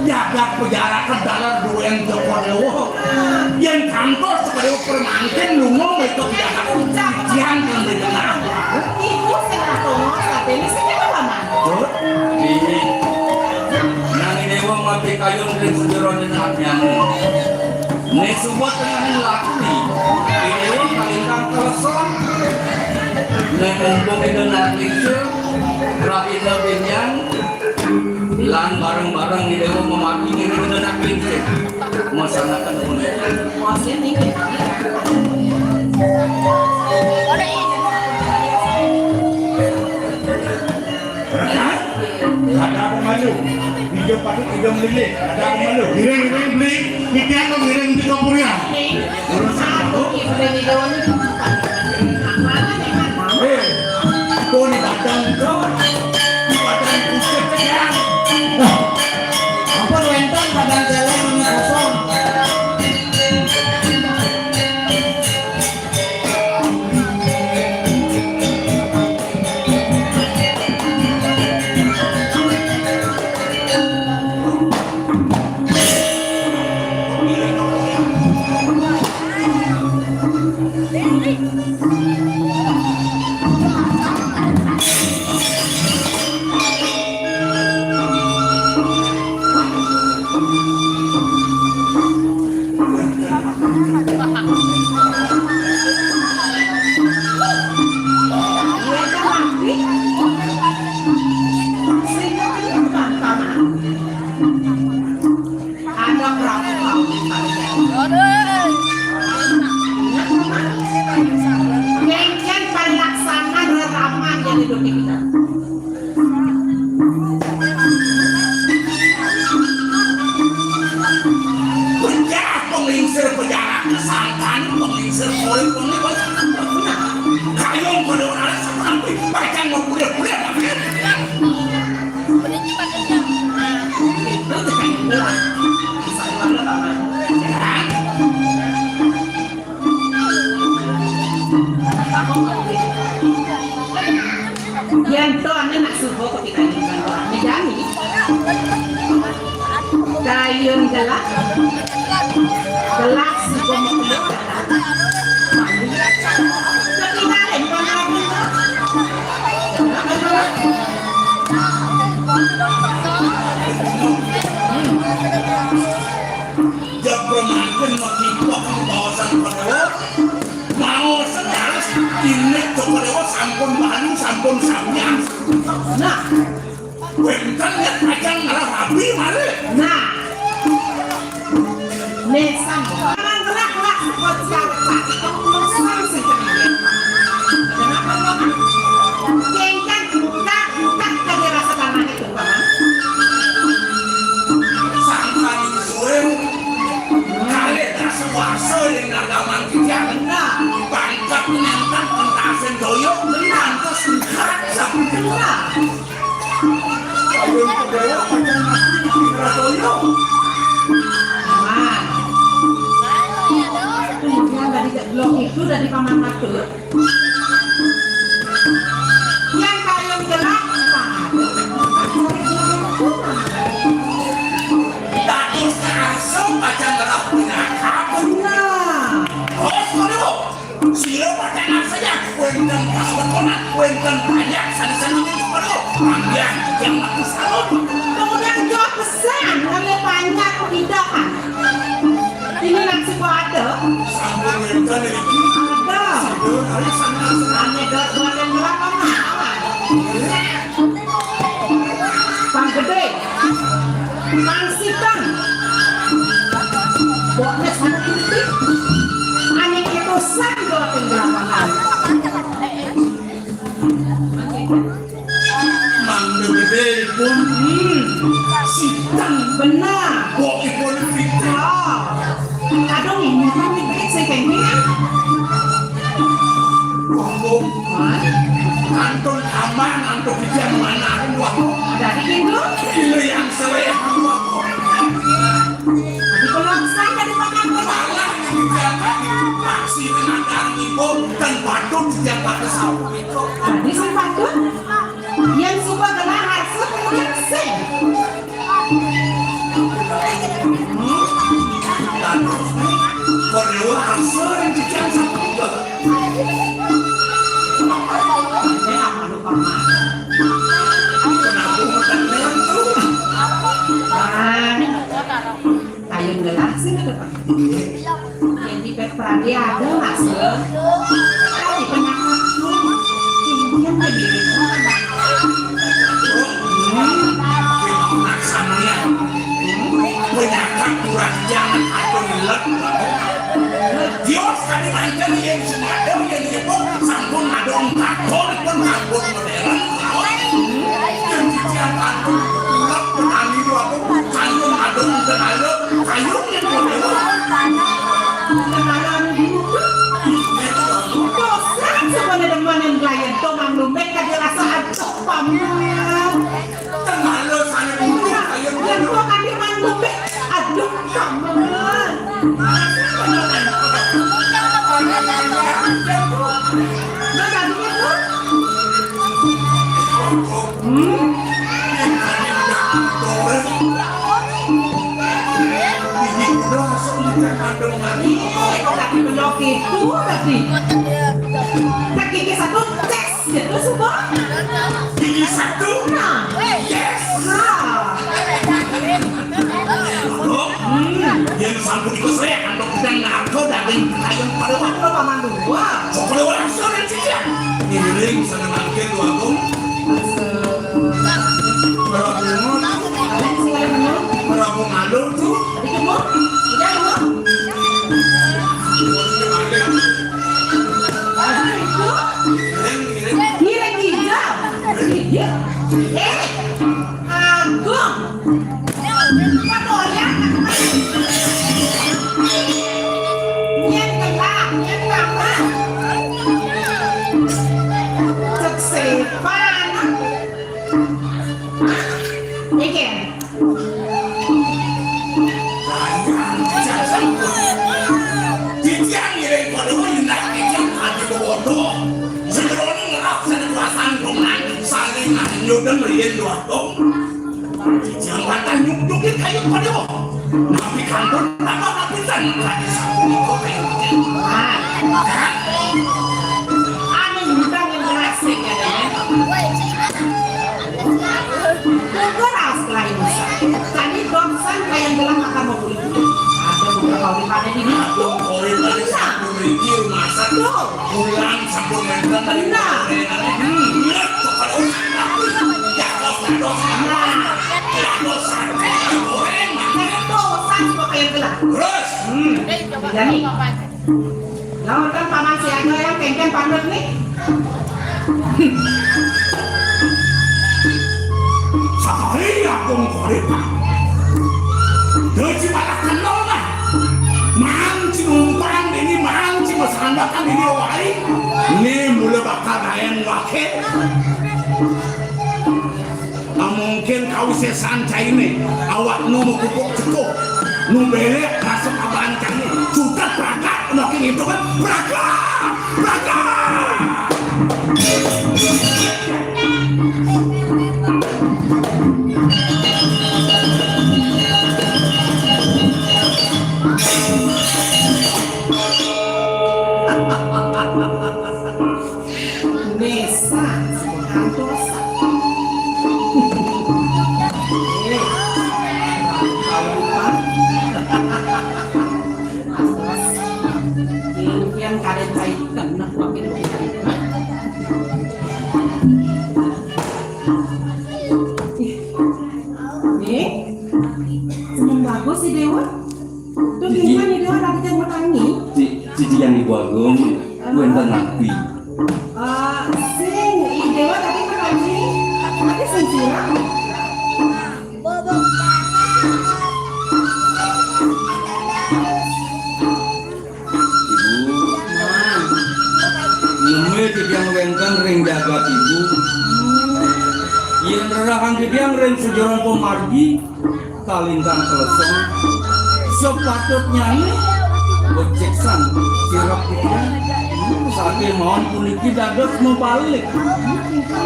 Jagat pejarakan dalan duén Joko Dewa. Yén kantos Joko Dewa permangkin lunga mrika pejarakan. Ibu sing ngatonga, satene sing kena paman. Nanging dewa mati kayun ring sajeroning abyan. Ning suba tengahing lakune, Dewa kalintang kelesong. Ning mumpung Ida Narlingsa, rahina binyang, lan bareng-bareng Dewa mamati ngiring Ida Narlingsa. Masanakan nuwun. Ada apa malu? Ida patut ida melilih. Ada apa malu? Ngiring, ngiring, beli. Titiang kok ngiring di kapurian. Urusan apa? Eh, kok ni batang kau? Ni batang kusut tiang. Apa wénten batang celeng ini kosong? Aduh. Kéngkén panlaksanaan rerama jadi dunia kita. Pejah penglingsir pejalan kesangkan, penglingsir kulit, penglingsir kayung pada orang sampai pacang mau kuliah-kuliah. Yén to ané nak suba kepikiran kan orang. Nih, Dani. Kayun gelah. Gelah suba makeluk. Ketinggalan kan orang. Jaga mangkin makipok kawasan Padewa. Maos leres indik Cokor Dewa sampun bali, sampun samyang. Nah, wénten nek pacang ngarah rabi malih. Nah. Nesan. Nang gerak-gerak kocak. Sang sing kemiri. Kenapa kok? Kéngkén buka-buka kaya rasa tanah itu, Paman. Sang Kali Suwing. Kalih dasa warsa ing agama titiang. Nah. Pangkat nentang pentasin doyok, ngantos ngkat sapunika. Nah. Ayo, Padewa, pancen mati, mati, Ratoyo. Nah. Kemudian dari blok itu dari Paman Matur. Yang kayun gelap, Pak. Dados asa pacang ngerah pinaka. Benar. Terus, waduh, sira pacang arsaya, wénten pas bekonan, wénten banyak, sani-sani, waduh. Panjang, yang aku salut. Kemudian jawab pesan oleh banyak pemindahan. Ini nak sebuah ada. Sampun wénten niki. Ada. Sida, ayo sana, sana. Hanya dua bulan yang berapa, Mas? Pang Gedé, Pang Sitang, Bokné sama Kunti, ané kéto sing dua tinggal makan. Mangda gedé ipun. Hmm. Sitang. Benar. Bokipun Sitang. Ah. Kadung ini kan dikit sing kéngkén. Wah, Bu. Hah? Kantun aman, antuk ijan manahan, wah. Dadi gitu? Ini yang seleh, wah. Dadi pelaksan dari makan. Malah dijaga di faksi dengan ibu dan patut dijaga ke samping. Dadi sing patut, yén suba gelah harsa kemudian sing. Hmm? Kodewa harsa yang dikian satu. Ini apa lupa? Kenapa makan dengan tuh? Ah. Ayo gelah sih ke depan. Jadi pet pradi ada masuk. Tapi kenapa tuh? Ini kan jadi Hmm. Laksananya. Penyakat kurang jangan atau ngelek. Dios kami manten yang semada yang nyebut sampun ada ongkakon pun sampun modern. Yang titiang anu, ulap petani dua pun, kayun adung kenala, kayun yang modern. Kenala anu dulu. Dosa sebenarnya demen yang lain, to mang lumbek kada rasa aduh paman. Kenala sana dulu, kayun yang modern. Yang to kami mang lumbek, aduh paman. Ih, kok tadi belok itu tadi. Kaki ke satu, tes. Gitu, semua. Ini satu. Nah. Yes. Nah. Loh, hmm, yang sampun itu saya, kalau kita ngargo daging ayam pada waktu paman dua. Kok pada orang sore sih ya? Ngiring sana mangkir dua pun. Prabu Ngalur. Prabu Ngalur tuh. Ngiring, ngiring. Ngiring hijau. Iya. Eh, Agung. Kamu orang. Yang gelap, yang lama. Cek sepan. Iki. Titiang ngiring pada indak titiang adi bodo. Sejerone ngerap seni kuasaan roman saling nyudeng riyen dua tong. Titiang wantah nyukdukin kayu pada. Tapi kantun tambah lapisan tadi sapunika kayu. Anu ngundang yang berhasil ya. Tunggu raos kelahi Musa. Tadi bangsan kayang gelah makan mau beli. Ada beberapa orang pada di situ. Aduh, orang pada satu mriki rumah satu. Tuh. Pulang sampun wénten tadi. Benar. Hmm. Lihat kepada orang. Ya, dos, ya, dos. Nah. Ya, dos, ya, dos. Goreng. Saya tuh, sang suka kayang gelah. Terus. Hmm. Jadi. Lawan kan paman siaga yang kéngkén patut nih. Sahari aku mengkorek. Dadi malah kenal lah. Mang cinumpang ini, mang cimasandakan ini wae. Ini mula bakal main wakil. Mungkin kawisésan cainé, awakmu mekupuk cekup. Nu bélék rasa pabancangé. Cutet pragat, makin itu kan pragat, pragat. Mesan, kantos. Nih, seneng bagus si Dewa. Tuh, gimana Dewa, tapi jangan tangi. Ci, ci, ci yang Ibu Agung, wénten napi? Eh, sing, Dewa tapi petani, tapi sing sirah. Ibu, nami titiang wénten ring jagat Ibu. Yén rerahang titiang ring sajeroning pamargi, kalintang kleseng, sapatutnyané beciksan sirep titiang. Sakémaon puniki dados mabalik.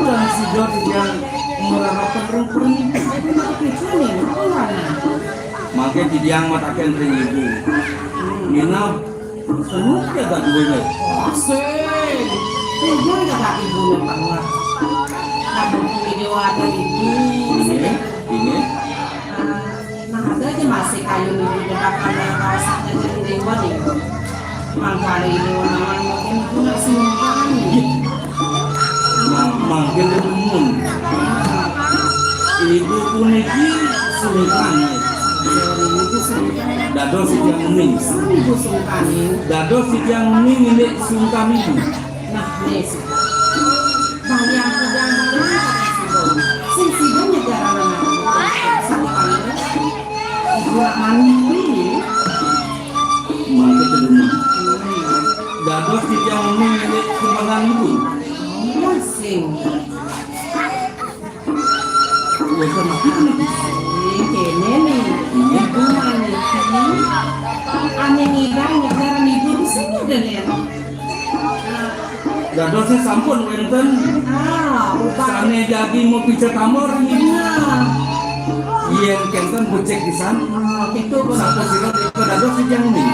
Lan sida titiang ngrereh pereng-pereng. Mangké titiang matakén ring Ibu. Minab, semut ya gak duwéné. Asik. Ibu ya gak ibu banget. Aduh, ini Dewa ada ibu. Ini, ini. Nah, ada aja masih kayu ibu bakal ngerasa dengan Dewa nih. Mangkali Dewa nawang mungkin ibu nggak simpan. Mang-, mangkin dumun. Ibu puniki sungkan. Dados titiang uning. Ibu sungkan. Dados titiang uning indik sungkan Ibu. Nah, nih, sih. Balian pedang, balian pedang, sih, Bang. Sing sida nyegah anak. Sungkan. Ibu nak mandi. Mangkin dumun. Dados titiang uning indik sungkan Ibu. Sing. Wénten napi puniki? Ih, kéné nih. Iya. Ibu maniki. Ané ngidang ngejar ibu di sini deh, Nen. Dadosé sampun wénten. Ah, upah. Sané jagi mapica tamor. Iya. Yén kénten becik pisan. Ah, itu bener. Sapa sira dados titiang uning?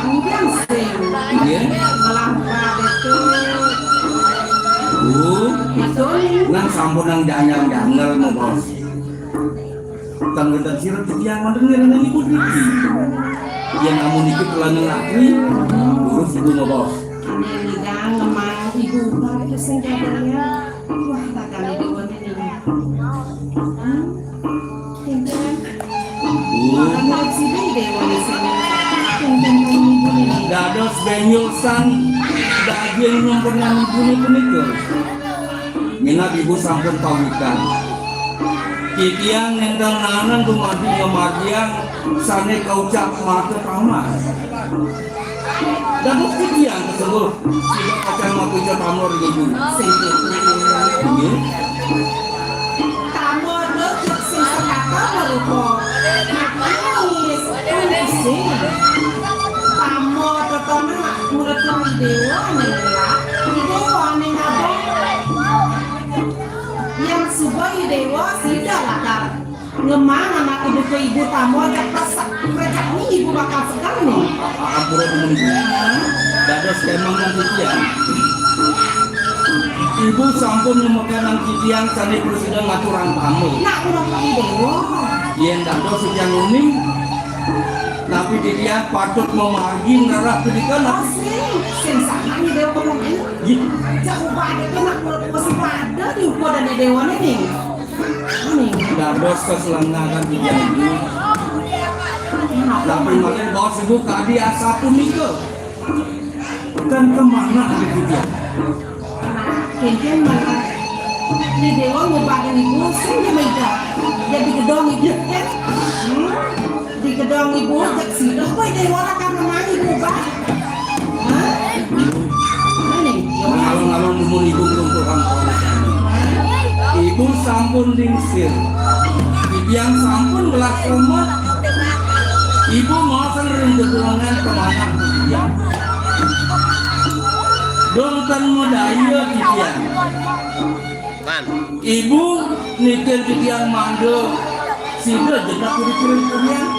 Mungkin sing. Iya. Ngelampa itu. Bu, nang sampunang janggal-janggal, Bos. Tan wénten sira titiang manten ngénten ibu niki. Yén amun niki telanjang latri, lurus ibu, Bos. Amin, Idang, lemah ibu, baik sing jaganya. Wah, takane dewa ini. Hmm? Pinteran. Bu. Makan sini dewa di sini. Pinteran ibu ini. Dados benyusan daging nyempenan ibu niki. Minab ibu sampun pawikan. Titiang nénten naenan dumadi ngamargiang sané kaucap mata taman. Dados titiang kasengguh sida pacang mapica tamor ibu. Sing kéto. Nggih. Tamor to sing sekata marupa. Nanging wis pusing. Tamor to to nak murid dewa ning lah. Dewa ning abang. Yang suba i dewa sida lakar ngemang anak ibu ke ibu tamor jak pesek. Rejak ni ibu bakal segar ni. Ampura dumun ibu. Dados kemang nang titiang. Ibu sampun ngemekanan titiang sané prasida ngaturang tamu. Nak pura i dewa. Yén dados titiang uning, napi titiang patut mamargi ngrereh punika, napi? Oh, sing, sing sana ni dewa ngomong. Iya. Jak ubah ada nak pura-pura si pada diukur dan dewa ni. Dados kaselengahan titiang ibu. Tapi malih baos ibu kadi asapunika. Kan kemana ada titiang? Nah, kénkén mana? Ni dewa ngubah ibu sing dia minta. Jadi gedong ibu kan? Hmm? Di gedong ibu, jak sida, kowe dewa lakar ngemang ibu, Bah. Hah? Mana? Alon-alon dumun ibu keluntuhan. Ibu sampun lingsir. Titiang sampun ngelah krama. Ibu maosan ring dedongan kemanah titiang. Dong tan madaya titiang. Lan. Ibu nitih titiang mangda sida jenak kuring-kuring titiang.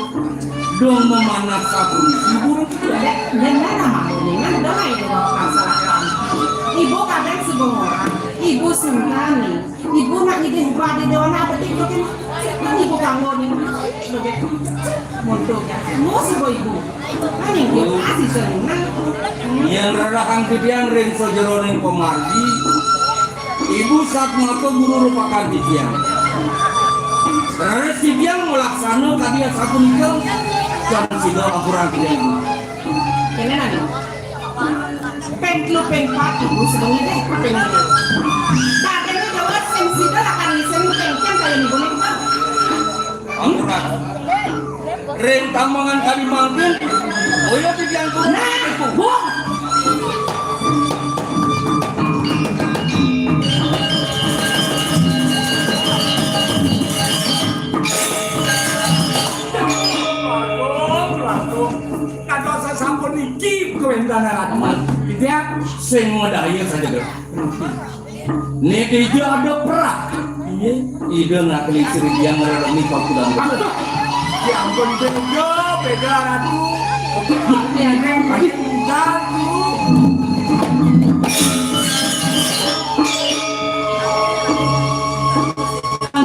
Dong mamanah sapunika ibu. Ya, ya, ya, nama kuningan dong ayo masalah. Ibu kadang sebengorang. Ibu sungkan nih. Ibu nak ngidih badé dewa nak betik betik. Kan ibu kanggo nih. Montok ya. Mau sih ibu. Kan yang dia kasih senang. Yén rerahang titiang ring sajeroning pamargi, Ibu sapunika guru rupakan titiang. Leres titiang malaksana kadi asapunika, tan sida ampurang titiang. Kéné nang. Ping telu, ping pat, Ibu sedeng ngidih, ping lima. Kadéna jawab sing sida lakar ngising ping tiang kaya Ibu nika. Ampun. Ring tambangan kadi mangkin, boya titiang kudu. Nah, Bu. Langkung, langkung. Kados sasampun niki kawéntenan Ratu. Titiang sing madaya saja, Dok. Nek dija ada perah. Iya. Ida ngakeli Sri Hyang ngreremi pakudan. Aduh, ya ampun, beda, beda, Ratu. Ini ada yang paling muda, tuh.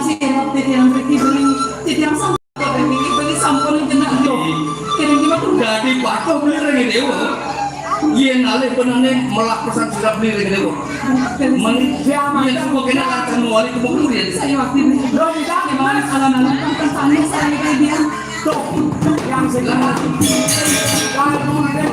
Sirep titiang mriki beli, titiang sampun mriki beli sampun genah. Loh, kiring ki matu. Dadi patuh beli ring dewa. Yén alih benane melah pesan sirap beli ring dewa. Men, yén semua kena akan mewali ke penguri. Saya waktu ini. Loh, bisa. Gimana kalau nanti pesannya saya kayak dia? Tuh, yang sekarang. Kalau ada